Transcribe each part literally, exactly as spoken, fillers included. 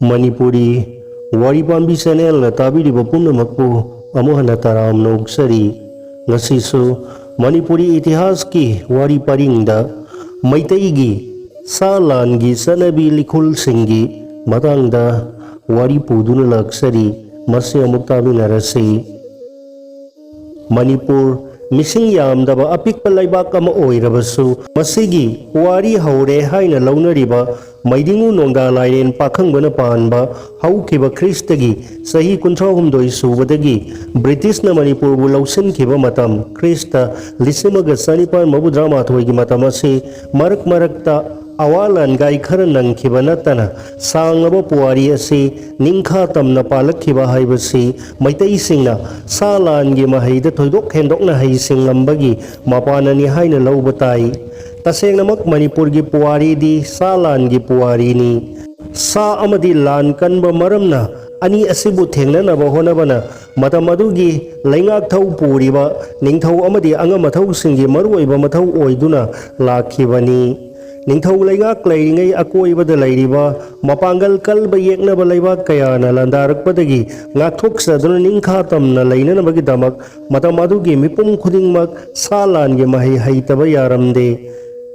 ꯃꯅꯤꯄꯨꯔꯤ ꯋꯥꯔꯤ ꯄꯥꯝꯕꯤ ꯆꯦꯅꯦꯜꯅ ꯇꯥꯕꯤꯔꯤꯕ ꯄꯨꯝꯅꯃꯛꯄꯨ ꯑꯃꯨꯛ ꯍꯟꯅ ꯇꯔꯥꯝꯅ ꯑꯣꯛꯆꯔꯤ꯫ ꯉꯁꯤꯁꯨ ꯃꯅꯤꯄꯨꯔꯤ ꯏꯇꯤꯍꯥꯁꯀꯤ ꯋꯥꯔꯤ ꯄꯔꯤꯡꯗ ꯃꯩꯇꯩꯒꯤ ꯁꯥ ꯂꯥꯟꯒꯤ ꯆꯠꯅꯕꯤ ꯂꯤꯈꯨꯜꯁꯤꯡꯒꯤ ꯃꯇꯥꯡꯗ ꯋꯥꯔꯤ ꯄꯨꯗꯨꯅ ꯂꯥꯛꯆꯔꯤ꯫ ꯃꯁꯤ ꯑꯃꯨꯛ ꯇꯥꯃꯤꯟꯅꯔꯁꯤ꯫ ꯃꯅꯤꯄꯨꯔ ꯃꯤꯁꯤꯡ ꯌꯥꯝꯗꯕ ꯑꯄꯤꯛꯄ ꯂꯩꯕꯥꯛ ꯑꯃ ꯑꯣꯏꯔꯕꯁꯨ, ꯃꯁꯤꯒꯤ ꯄꯨꯋꯥꯔꯤ ꯍꯧꯔꯦ ꯍꯥꯏꯅ ꯂꯧꯅꯔꯤꯕ ꯃꯩꯗꯤꯡꯉꯨ ꯅꯣꯡꯗꯥ ꯂꯥꯏꯔꯦꯟ ꯄꯥꯈꯪꯕꯅ ꯄꯥꯟꯕ ꯍꯧꯈꯤꯕ ꯈ꯭ꯔꯤꯁꯇꯒꯤ ꯆꯍꯤ ꯀꯨꯟꯊ꯭ꯔꯥ ꯍꯨꯝꯗꯣꯏ ꯁꯨꯕꯗꯒꯤ ꯕ꯭ꯔꯤꯇꯤꯁꯅ ꯃꯅꯤꯄꯨꯔꯕꯨ ꯂꯧꯁꯤꯟꯈꯤꯕ ꯃꯇꯝ, ꯈ꯭ꯔꯤꯁꯇ ꯂꯤꯁꯤꯡ ꯑꯃꯒ ꯆꯅꯤꯄꯥꯟ ꯃꯧꯗ꯭ꯔꯥ ꯃꯥꯊꯣꯏꯒꯤ ꯃꯇꯝ ꯑꯁꯤ ꯃꯔꯛ ꯃꯔꯛꯇ ꯑꯋꯥ ꯂꯥꯟꯒꯥꯏ ꯈꯔ ꯅꯪꯈꯤꯕ ꯅꯠꯇꯅ ꯁꯥꯡꯂꯕ ꯄꯨꯋꯥꯔꯤ ꯑꯁꯤ ꯅꯤꯡꯈꯥ ꯇꯝꯅ ꯄꯥꯜꯂꯛꯈꯤꯕ ꯍꯥꯏꯕꯁꯤ ꯃꯩꯇꯩꯁꯤꯡꯅ ꯁꯥ ꯂꯥꯟꯒꯤ ꯃꯍꯩꯗ ꯊꯣꯏꯗꯣꯛ ꯍꯦꯟꯗꯣꯛꯅ ꯍꯩꯁꯤꯡꯂꯝꯕꯒꯤ ꯃꯄꯥꯟꯅꯅꯤ ꯍꯥꯏꯅ ꯂꯧꯕ ꯇꯥꯏ꯫ ꯇꯁꯦꯡꯅꯃꯛ ꯃꯅꯤꯄꯨꯔꯒꯤ ꯄꯨꯋꯥꯔꯤꯗꯤ ꯁꯥ ꯂꯥꯟꯒꯤ ꯄꯨꯋꯥꯔꯤꯅꯤ꯫ ꯁꯥ ꯑꯃꯗꯤ ꯂꯥꯟ ꯀꯟꯕ ꯃꯔꯝꯅ ꯑꯅꯤ ꯑꯁꯤꯕꯨ ꯊꯦꯡꯅꯅꯕ ꯍꯣꯠꯅꯕꯅ ꯃꯇꯝ ꯑꯗꯨꯒꯤ ꯂꯩꯉꯥꯛꯊꯧ ꯄꯨꯔꯤꯕ ꯅꯤꯡꯊꯧ ꯑꯃꯗꯤ ꯑꯉꯝ ꯑꯊꯧꯁꯤꯡꯒꯤ ꯃꯔꯨꯑꯣꯏꯕ ꯃꯊꯧ ꯑꯣꯏꯗꯨꯅ ꯂꯥꯛꯈꯤꯕꯅꯤ꯫ ꯅꯤꯡꯊꯧ ꯂꯩꯉꯥꯛ ꯂꯩꯔꯤꯉꯩ ꯑꯀꯣꯏꯕꯗ ꯂꯩꯔꯤꯕ ꯃꯄꯥꯡꯒꯜ ꯀꯜꯕ ꯌꯦꯛꯅꯕ ꯂꯩꯕꯥꯛ ꯀꯌꯥꯅ ꯂꯥꯟꯗꯥꯔꯛꯄꯗꯒꯤ ꯉꯥꯛꯊꯣꯛꯆꯗꯨꯅ ꯅꯤꯡꯈꯥ ꯇꯝꯅ ꯂꯩꯅꯅꯕꯒꯤꯗꯃꯛ ꯃꯇꯝ ꯑꯗꯨꯒꯤ ꯃꯤꯄꯨꯝ ꯈꯨꯗꯤꯡꯃꯛ ꯁꯥ ꯂꯥꯟꯒꯤ ꯃꯍꯩ ꯍꯩꯇꯕ ꯌꯥꯔꯝꯗꯦ꯫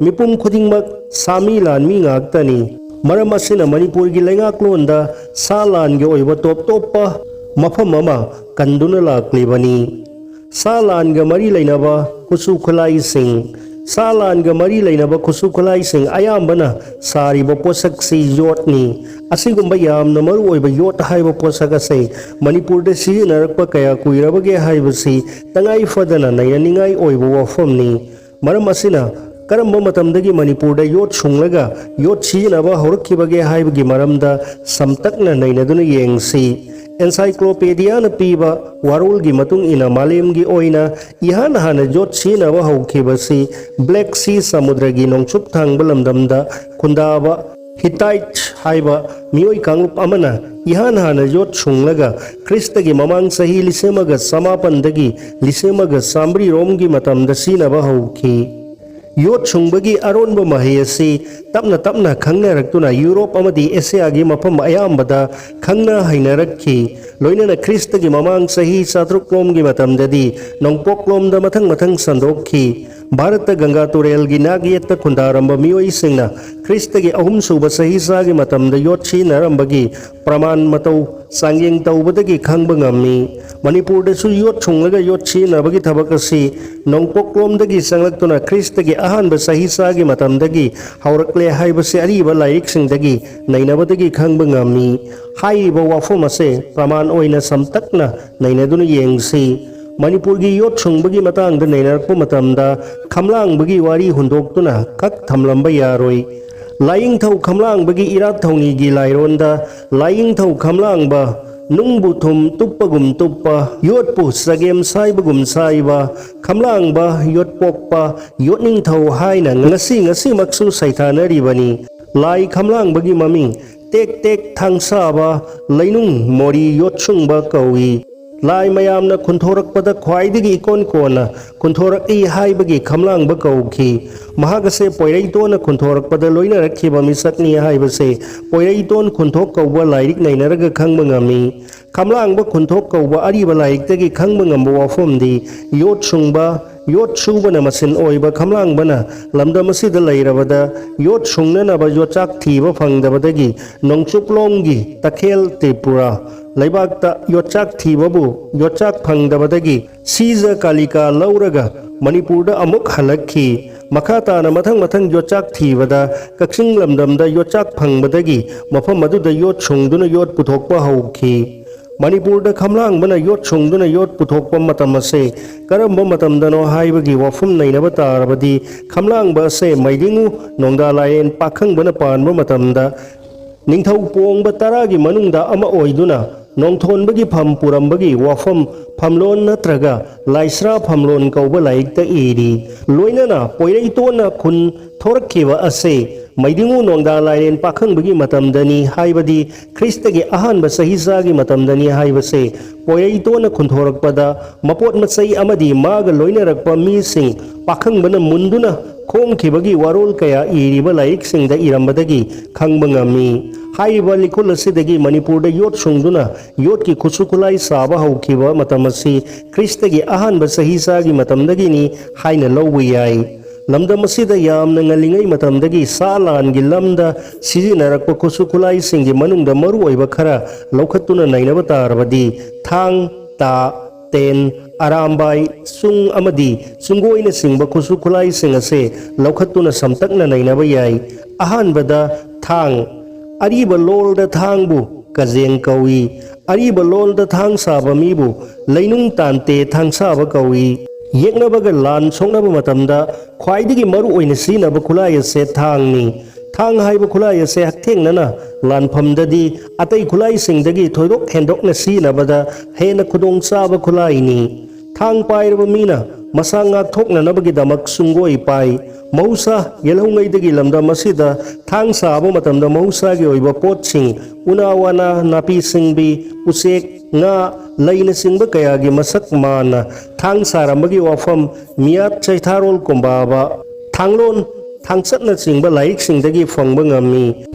ꯃꯤꯄꯨꯝ ꯈꯨꯗꯤꯡꯃꯛ ꯁꯥꯃꯤ ꯂꯥꯟꯃꯤ ꯉꯥꯛꯇꯅꯤ꯫ ꯃꯔꯝ ꯑꯁꯤꯅ ꯃꯅꯤꯄꯨꯔꯒꯤ ꯂꯩꯉꯥꯛꯂꯣꯟꯗ ꯁꯥ ꯂꯥꯟꯒꯤ ꯑꯣꯏꯕ ꯇꯣꯞ ꯇꯣꯞꯄ ꯃꯐꯝ ꯑꯃ ꯀꯟꯗꯨꯅ ꯂꯥꯛꯂꯤꯕꯅꯤ꯫ ꯁꯥ ꯂꯥꯟꯒ ꯃꯔꯤ ꯂꯩꯅꯕ ꯈꯨꯠꯁꯨ ꯈꯨꯠꯂꯥꯏꯁꯤꯡ꯫ ꯁꯥ ꯂꯥꯟꯒ ꯃꯔꯤ ꯂꯩꯅꯕ ꯈꯨꯠꯁꯨ ꯈꯨꯠꯂꯥꯏꯁꯤꯡ ꯑꯌꯥꯝꯕꯅ ꯁꯥꯔꯤꯕ ꯄꯣꯠꯁꯛꯁꯤ ꯌꯣꯠꯅꯤ꯫ ꯑꯁꯤꯒꯨꯝꯕ ꯌꯥꯝꯅ ꯃꯔꯨ ꯑꯣꯏꯕ ꯌꯣꯠ ꯍꯥꯏꯕ ꯄꯣꯠꯁꯛ ꯑꯁꯤ ꯃꯅꯤꯄꯨꯔꯗ ꯁꯤꯖꯤꯟꯅꯔꯛꯄ ꯀꯌꯥ ꯀꯨꯏꯔꯕꯒꯦ ꯍꯥꯏꯕꯁꯤ ꯇꯉꯥꯏ ꯐꯗꯅ ꯅꯩꯅꯅꯤꯡꯉꯥꯏ ꯑꯣꯏꯕ ꯋꯥꯐꯝꯅꯤ꯫ ꯃꯔꯝ ꯑꯁꯤꯅ ꯀꯔꯝꯕ ꯃꯇꯝꯗꯒꯤ ꯃꯅꯤꯄꯨꯔꯗ ꯌꯣꯠ ꯁꯨꯡꯂꯒ ꯌꯣꯠ ꯁꯤꯖꯤꯟꯅꯕ ꯍꯧꯔꯛꯈꯤꯕꯒꯦ ꯍꯥꯏꯕꯒꯤ ꯃꯔꯝꯗ ꯁꯝꯇꯛꯅ ꯅꯩꯅꯗꯨꯅ ꯌꯦꯡꯁꯤ꯫ ꯑꯦꯟꯁꯥꯏꯀ꯭ꯂꯣꯄꯦꯗꯤꯌꯥꯅ ꯄꯤꯕ ꯋꯥꯔꯣꯜꯒꯤ ꯃꯇꯨꯡ ꯏꯟꯅ ꯃꯥꯂꯦꯝꯒꯤ ꯑꯣꯏꯅ ꯏꯍꯥꯟ ꯍꯥꯟꯅ ꯌꯣꯠ ꯁꯤꯖꯤꯟꯅꯕ ꯍꯧꯈꯤꯕꯁꯤ ꯕ꯭ꯂꯦꯛ ꯁꯤ ꯁꯃꯨꯗ꯭ꯔꯒꯤ ꯅꯣꯡꯆꯨꯞ ꯊꯪꯕ ꯂꯝꯗꯝꯗ ꯈꯨꯟꯗꯥꯕ ꯍꯤꯇꯥꯏꯠ ꯍꯥꯏꯕ ꯃꯤꯑꯣꯏ ꯀꯥꯡꯂꯨꯞ ꯑꯃꯅ ꯏꯍꯥꯟ ꯍꯥꯟꯅ ꯌꯣꯠ ꯁꯨꯡꯂꯒ ꯈ꯭ꯔꯤꯁꯇꯒꯤ ꯃꯃꯥꯡ ꯆꯍꯤ ꯂꯤꯁꯤꯡ ꯑꯃꯒ ꯆꯃꯥꯄꯟꯗꯒꯤ ꯂꯤꯁꯤꯡ ꯑꯃꯒ ꯆꯥꯃꯔꯤ ꯔꯣꯝꯒꯤ ꯃꯇꯝꯗ ꯁꯤꯖꯤꯟꯅꯕ ꯍꯧꯈꯤ꯫ ꯌꯣꯠ ꯁꯨꯡꯕꯒꯤ ꯑꯔꯣꯟꯕ ꯃꯍꯩ ꯑꯁꯤ ꯇꯞꯅ ꯇꯞꯅ ꯈꯪꯅꯔꯛꯇꯨꯅ ꯌꯨꯔꯣꯞ ꯑꯃꯗꯤ ꯑꯦꯁꯤꯌꯥꯒꯤ ꯃꯐꯝ ꯑꯌꯥꯝꯕꯗ ꯈꯪꯅ ꯍꯩꯅꯔꯛꯈꯤ꯫ ꯂꯣꯏꯅꯅ ꯈ꯭ꯔꯤꯁꯇꯒꯤ ꯃꯃꯥꯡ ꯆꯍꯤ ꯆꯥꯇ꯭ꯔꯨꯛ ꯂꯣꯝꯒꯤ ꯃꯇꯝꯗꯗꯤ ꯅꯣꯡꯄꯣꯛꯂꯣꯝꯗ ꯃꯊꯪ ꯃꯊꯪ ꯁꯟꯗꯣꯛꯈꯤ꯫ ꯚꯥꯔꯠꯇ ꯒꯪꯒꯥ ꯇꯨꯔꯦꯜꯒꯤ ꯅꯥꯛ ꯌꯦꯠꯇ ꯈꯨꯟꯗꯥꯔꯝꯕ ꯃꯤꯑꯣꯏꯁꯤꯡꯅ ꯈ꯭ꯔꯤꯁꯇꯒꯤ ꯑꯍꯨꯝꯁꯨꯕ ꯆꯍꯤꯆꯥꯒꯤ ꯃꯇꯝꯗ ꯌꯣꯠ ꯁꯤꯖꯤꯟꯅꯔꯝꯕꯒꯤ ꯄ꯭ꯔꯃꯥꯟ ꯃꯇꯧ ꯆꯥꯡꯌꯦꯡ ꯇꯧꯕꯗꯒꯤ ꯈꯪꯕ ꯉꯝꯃꯤ꯫ ꯃꯅꯤꯄꯨꯔꯗꯁꯨ ꯌꯣꯠ ꯁꯨꯡꯂꯒ ꯌꯣꯠ ꯁꯤꯖꯤꯟꯅꯕꯒꯤ ꯊꯕꯛ ꯑꯁꯤ ꯅꯣꯡꯄꯣꯛꯂꯣꯝꯗꯒꯤ ꯆꯪꯂꯛꯇꯨꯅ ꯈ꯭ꯔꯤꯁꯇꯒꯤ ꯑꯍꯥꯟꯕ ꯆꯍꯤꯆꯥꯒꯤ ꯃꯇꯝꯗꯒꯤ ꯍꯧꯔꯛꯂꯦ ꯍꯥꯏꯕꯁꯤ ꯑꯔꯤꯕ ꯂꯥꯏꯔꯤꯛꯁꯤꯡꯗꯒꯤ ꯅꯩꯅꯕꯗꯒꯤ ꯈꯪꯕ ꯉꯝꯃꯤ꯫ ꯍꯥꯏꯔꯤꯕ ꯋꯥꯐꯝ ꯑꯁꯦ ꯄ꯭ꯔꯃꯥꯟ ꯑꯣꯏꯅ ꯁꯝꯇꯛꯅ ꯅꯩꯅꯗꯨꯅ ꯌꯦꯡꯁꯤ꯫ ꯃꯅꯤꯄꯨꯔꯒꯤ ꯌꯣꯠ ꯁꯨꯡꯕꯒꯤ ꯃꯇꯥꯡꯗ ꯅꯩꯅꯔꯛꯄ ꯃꯇꯝꯗ ꯈꯝꯂꯥꯡꯕꯒꯤ ꯋꯥꯔꯤ ꯍꯨꯟꯗꯣꯛꯇꯨꯅ ꯀꯛ ꯊꯝꯂꯝꯕ ꯌꯥꯔꯣꯏ꯫ ꯂꯥꯏꯌꯤꯡꯊꯧ ꯈꯝꯂꯥꯡꯕꯒꯤ ꯏꯔꯥꯠ ꯊꯧꯅꯤꯒꯤ ꯂꯥꯏꯔꯣꯟꯗ ꯂꯥꯏꯌꯤꯡꯊꯧ ꯈꯝꯂꯥꯡꯕ ꯅꯨꯡꯕꯨ ꯊꯨꯝ ꯇꯨꯞꯄꯒꯨꯝ ꯇꯨꯞꯄ, ꯌꯣꯠꯄꯨ ꯆꯒꯦꯝ ꯁꯥꯏꯕꯒꯨꯝ ꯁꯥꯏꯕ, ꯈꯝꯂꯥꯡꯕ ꯌꯣꯠꯄꯣꯛꯄ, ꯌꯣꯠꯅꯤꯡꯊꯧ ꯍꯥꯏꯅ ꯉꯁꯤ ꯉꯁꯤꯃꯛꯁꯨ ꯁꯩꯊꯥꯅꯔꯤꯕꯅꯤ꯫ ꯂꯥꯏ ꯈꯝꯂꯥꯡꯕꯒꯤ ꯃꯃꯤꯡ ꯇꯦꯛ ꯇꯦꯛ ꯊꯥꯡꯁꯥꯕ, ꯂꯩꯅꯨꯡ ꯃꯣꯔꯤ ꯌꯣꯠꯁꯨꯡꯕ ꯀꯧꯏ꯫ ꯂꯥꯏ ꯃꯌꯥꯝꯅ ꯈꯨꯟꯊꯣꯔꯛꯄꯗ ꯈ꯭ꯋꯥꯏꯗꯒꯤ ꯏꯀꯣꯟ ꯀꯣꯟꯅ ꯈꯨꯟꯊꯣꯔꯛꯏ ꯍꯥꯏꯕꯒꯤ ꯈꯝꯂꯥꯡꯕ ꯀꯧꯈꯤ꯫ ꯃꯍꯥꯛ ꯑꯁꯦ ꯄꯣꯏꯔꯩꯇꯣꯟꯅ ꯈꯨꯟꯊꯣꯔꯛꯄꯗ ꯂꯣꯏꯅꯔꯛꯈꯤꯕ ꯃꯤꯁꯛꯅꯤ ꯍꯥꯏꯕꯁꯦ ꯄꯣꯏꯔꯩꯇꯣꯟ ꯈꯨꯟꯊꯣꯛ ꯀꯧꯕ ꯂꯥꯏꯔꯤꯛ ꯅꯩꯅꯔꯒ ꯈꯪꯕ ꯉꯝꯃꯤ꯫ ꯈꯝꯂꯥꯡꯕ ꯈꯨꯟꯊꯣꯛ ꯀꯧꯕ ꯑꯔꯤꯕ ꯂꯥꯏꯔꯤꯛꯇꯒꯤ ꯈꯪꯕ ꯉꯝꯕ ꯋꯥꯐꯝꯗꯤ ꯌꯣꯠ ꯁꯨꯡꯕ, ꯌꯣꯠ ꯁꯨꯕꯅ ꯃꯁꯤꯟ ꯑꯣꯏꯕ ꯈꯝꯂꯥꯡꯕꯅ ꯂꯝꯗꯝ ꯑꯁꯤꯗ ꯂꯩꯔꯕꯗ ꯌꯣꯠ ꯁꯨꯡꯅꯅꯕ ꯌꯣꯠꯆꯥꯛ ꯊꯤꯕ ꯐꯪꯗꯕꯗꯒꯤ ꯅꯣꯡꯆꯨꯞꯂꯣꯝꯒꯤ ꯇꯈꯦꯜ ꯇ꯭ꯔꯤꯄꯨꯔꯥ ꯂꯩꯕꯥꯛꯇ ꯌꯣꯠꯆꯥꯛ ꯊꯤꯕꯕꯨ ꯌꯣꯠꯆꯥꯛ ꯐꯪꯗꯕꯗꯒꯤ ꯁꯤꯖ ꯀꯥꯂꯤꯀꯥ ꯂꯧꯔꯒ ꯃꯅꯤꯄꯨꯔꯗ ꯑꯃꯨꯛ ꯍꯜꯂꯛꯈꯤ꯫ ꯃꯈꯥ ꯇꯥꯅ ꯃꯊꯪ ꯃꯊꯪ ꯌꯣꯠꯆꯥꯛ ꯊꯤꯕꯗ ꯀꯛꯆꯤꯡ ꯂꯝꯗꯝꯗ ꯌꯣꯠꯆꯥꯛ ꯐꯪꯕꯗꯒꯤ ꯃꯐꯝ ꯑꯗꯨꯗ ꯌꯣꯠ ꯁꯨꯡꯗꯨꯅ ꯌꯣꯠ ꯄꯨꯊꯣꯛꯄ ꯍꯧꯈꯤ꯫ ꯃꯅꯤꯄꯨꯔꯗ ꯈꯝꯂꯥꯡꯕꯅ ꯌꯣꯠ ꯁꯨꯡꯗꯨꯅ ꯌꯣꯠ ꯄꯨꯊꯣꯛꯄ ꯃꯇꯝ ꯑꯁꯦ ꯀꯔꯝꯕ ꯃꯇꯝꯗꯅꯣ ꯍꯥꯏꯕꯒꯤ ꯋꯥꯐꯝ ꯅꯩꯅꯕ ꯇꯥꯔꯕꯗꯤ ꯈꯝꯂꯥꯡꯕ ꯑꯁꯦ ꯃꯩꯗꯤꯡꯉꯨ ꯅꯣꯡꯗꯥ ꯂꯥꯏꯔꯦꯟ ꯄꯥꯈꯪꯕꯅ ꯄꯥꯟꯕ ꯃꯇꯝꯗ ꯅꯤꯡꯊꯧ ꯄꯣꯡꯕ ꯇꯔꯥꯒꯤ ꯃꯅꯨꯡꯗ ꯑꯃ ꯑꯣꯏꯗꯨꯅ ꯅꯣꯡꯊꯣꯟꯕꯒꯤ ꯐꯝ ꯄꯨꯔꯝꯕꯒꯤ ꯋꯥꯐꯝ ꯐꯝꯂꯣꯟ ꯅꯠꯇ꯭ꯔꯒ ꯂꯥꯏꯁ꯭ꯔꯥ ꯐꯝꯂꯣꯟ ꯀꯧꯕ ꯂꯥꯏꯔꯤꯛꯇ ꯏꯔꯤ꯫ ꯂꯣꯏꯅꯅ ꯄꯣꯏꯔꯩꯇꯣꯟꯅ ꯈꯨꯟ ꯊꯣꯔꯛꯈꯤꯕ ꯑꯁꯦ ꯃꯩꯗꯤꯡꯉꯨ ꯅꯣꯡꯗꯥ ꯂꯥꯏꯔꯦꯟ ꯄꯥꯈꯪꯕꯒꯤ ꯃꯇꯝꯗꯅꯤ ꯍꯥꯏꯕꯗꯤ ꯈ꯭ꯔꯤꯁꯇꯒꯤ ꯑꯍꯥꯟꯕ ꯆꯍꯤꯆꯥꯒꯤ ꯃꯇꯝꯗꯅꯤ ꯍꯥꯏꯕꯁꯦ ꯄꯣꯏꯔꯩꯇꯣꯟꯅ ꯈꯨꯟꯊꯣꯔꯛꯄꯗ ꯃꯄꯣꯠ ꯃꯆꯩ ꯑꯃꯗꯤ ꯃꯥꯒ ꯂꯣꯏꯅꯔꯛꯄ ꯃꯤꯁꯤꯡ ꯄꯥꯈꯪꯕꯅ ꯃꯨꯟꯗꯨꯅ ꯈꯣꯡꯈꯤꯕꯒꯤ ꯋꯥꯔꯣꯜ ꯀꯌꯥ ꯏꯔꯤꯕ ꯂꯥꯏꯔꯤꯛꯁꯤꯡꯗ ꯏꯔꯝꯕꯗꯒꯤ ꯈꯪꯕ ꯉꯝꯃꯤ꯫ ꯍꯥꯏꯔꯤꯕ ꯂꯤꯈꯨꯜ ꯑꯁꯤꯗꯒꯤ ꯃꯅꯤꯄꯨꯔꯗ ꯌꯣꯠ ꯁꯨꯡꯗꯨꯅ ꯌꯣꯠꯀꯤ ꯈꯨꯠꯁꯨ ꯈꯨꯠꯂꯥꯏ ꯁꯥꯕ ꯍꯧꯈꯤꯕ ꯃꯇꯝ ꯑꯁꯤ ꯈ꯭ꯔꯤꯁꯇꯒꯤ ꯑꯍꯥꯟꯕ ꯆꯍꯤ ꯆꯥꯒꯤ ꯃꯇꯝꯗꯒꯤꯅꯤ ꯍꯥꯏꯅ ꯂꯧꯕ ꯌꯥꯏ꯫ ꯂꯝꯗꯝ ꯑꯁꯤꯗ ꯌꯥꯝꯅ ꯉꯜꯂꯤꯉꯩ ꯃꯇꯝꯗꯒꯤ ꯁꯥ ꯂꯥꯟꯒꯤ ꯂꯝꯗ ꯁꯤꯖꯤꯟꯅꯔꯛꯄ ꯈꯨꯠꯁꯨ ꯈꯨꯠꯂꯥꯏꯁꯤꯡꯒꯤ ꯃꯅꯨꯡꯗ ꯃꯔꯨꯑꯣꯏꯕ ꯈꯔ ꯂꯧꯈꯠꯇꯨꯅ ꯅꯩꯅꯕ ꯇꯥꯔꯕꯗꯤ, ꯊꯥꯡ, ꯇꯥ, ꯇꯦꯟ, ꯑꯔꯥꯝꯕꯥꯏ, ꯆꯨꯡ ꯑꯃꯗꯤ ꯆꯨꯡꯒꯣꯏꯅꯆꯤꯡꯕ ꯈꯨꯠꯁꯨ ꯈꯨꯠꯂꯥꯏꯁꯤꯡ ꯑꯁꯦ ꯂꯧꯈꯠꯇꯨꯅ ꯁꯝꯇꯛꯅ ꯅꯩꯅꯕ ꯌꯥꯏ꯫ ꯑꯍꯥꯟꯕꯗ, ꯊꯥꯡ꯫ ꯑꯔꯤꯕ ꯂꯣꯜꯗ ꯊꯥꯡꯕꯨ ꯀꯖꯦꯡ ꯀꯧꯏ꯫ ꯑꯔꯤꯕ ꯂꯣꯜꯗ ꯊꯥꯡ ꯁꯥꯕ ꯃꯤꯕꯨ ꯂꯩꯅꯨꯡ ꯇꯥꯟꯇꯦ ꯊꯥꯡꯁꯥꯕ ꯀꯧꯏ꯫ ꯌꯦꯛꯅꯕꯒ ꯂꯥꯟ ꯁꯣꯛꯅꯕ ꯃꯇꯝꯗ ꯈ꯭ꯋꯥꯏꯗꯒꯤ ꯃꯔꯨ ꯑꯣꯏꯅ ꯁꯤꯖꯤꯟꯅꯕ ꯈꯨꯠꯂꯥꯏ ꯑꯁꯦ ꯊꯥꯡꯅꯤ꯫ ꯊꯥꯡ ꯍꯥꯏꯕ ꯈꯨꯠꯂꯥꯏ ꯑꯁꯦ ꯍꯛꯊꯦꯡꯅꯅ ꯂꯥꯟꯐꯝꯗꯗꯤ ꯑꯇꯩ ꯈꯨꯠꯂꯥꯏꯁꯤꯡꯗꯒꯤ ꯊꯣꯏꯗꯣꯛ ꯍꯦꯟꯗꯣꯛꯅ ꯁꯤꯖꯤꯟꯅꯕꯗ ꯍꯦꯟꯅ ꯈꯨꯗꯣꯡꯆꯥꯕ ꯈꯨꯠꯂꯥꯏꯅꯤ꯫ ꯊꯥꯡ ꯄꯥꯏꯔꯕ ꯃꯤꯅ ꯃꯁꯥ ꯉꯥꯛꯊꯣꯛꯅꯅꯕꯒꯤꯗꯃꯛ ꯁꯨꯡꯒꯣꯏ ꯄꯥꯏ꯫ ꯃꯍꯧꯁꯥ ꯌꯦꯜꯍꯧꯉꯩꯗꯒꯤ ꯂꯝꯗꯝ ꯑꯁꯤꯗ ꯊꯥꯡ ꯁꯥꯕ ꯃꯇꯝꯗ ꯃꯍꯧꯁꯥꯒꯤ ꯑꯣꯏꯕ ꯄꯣꯠꯁꯤꯡ, ꯎꯅꯥ ꯋꯥꯅꯥ, ꯅꯥꯄꯤ ꯁꯤꯡꯕꯤ, ꯎꯆꯦꯛ, ꯉꯥ, ꯂꯩꯅꯆꯤꯡꯕ ꯀꯌꯥꯒꯤ ꯃꯁꯛ ꯃꯥꯟꯅ ꯊꯥꯡ ꯁꯥꯔꯝꯕꯒꯤ ꯋꯥꯐꯝ ꯃꯤꯌꯥꯠ ꯆꯩꯊꯥꯔꯣꯜ ꯀꯨꯝꯕꯥꯕ, ꯊꯥꯡꯂꯣꯟ, ꯊꯥꯡꯆꯠꯅꯆꯤꯡꯕ ꯂꯥꯏꯔꯤꯛꯁꯤꯡꯗꯒꯤ ꯐꯪꯕ ꯉꯝꯃꯤ꯫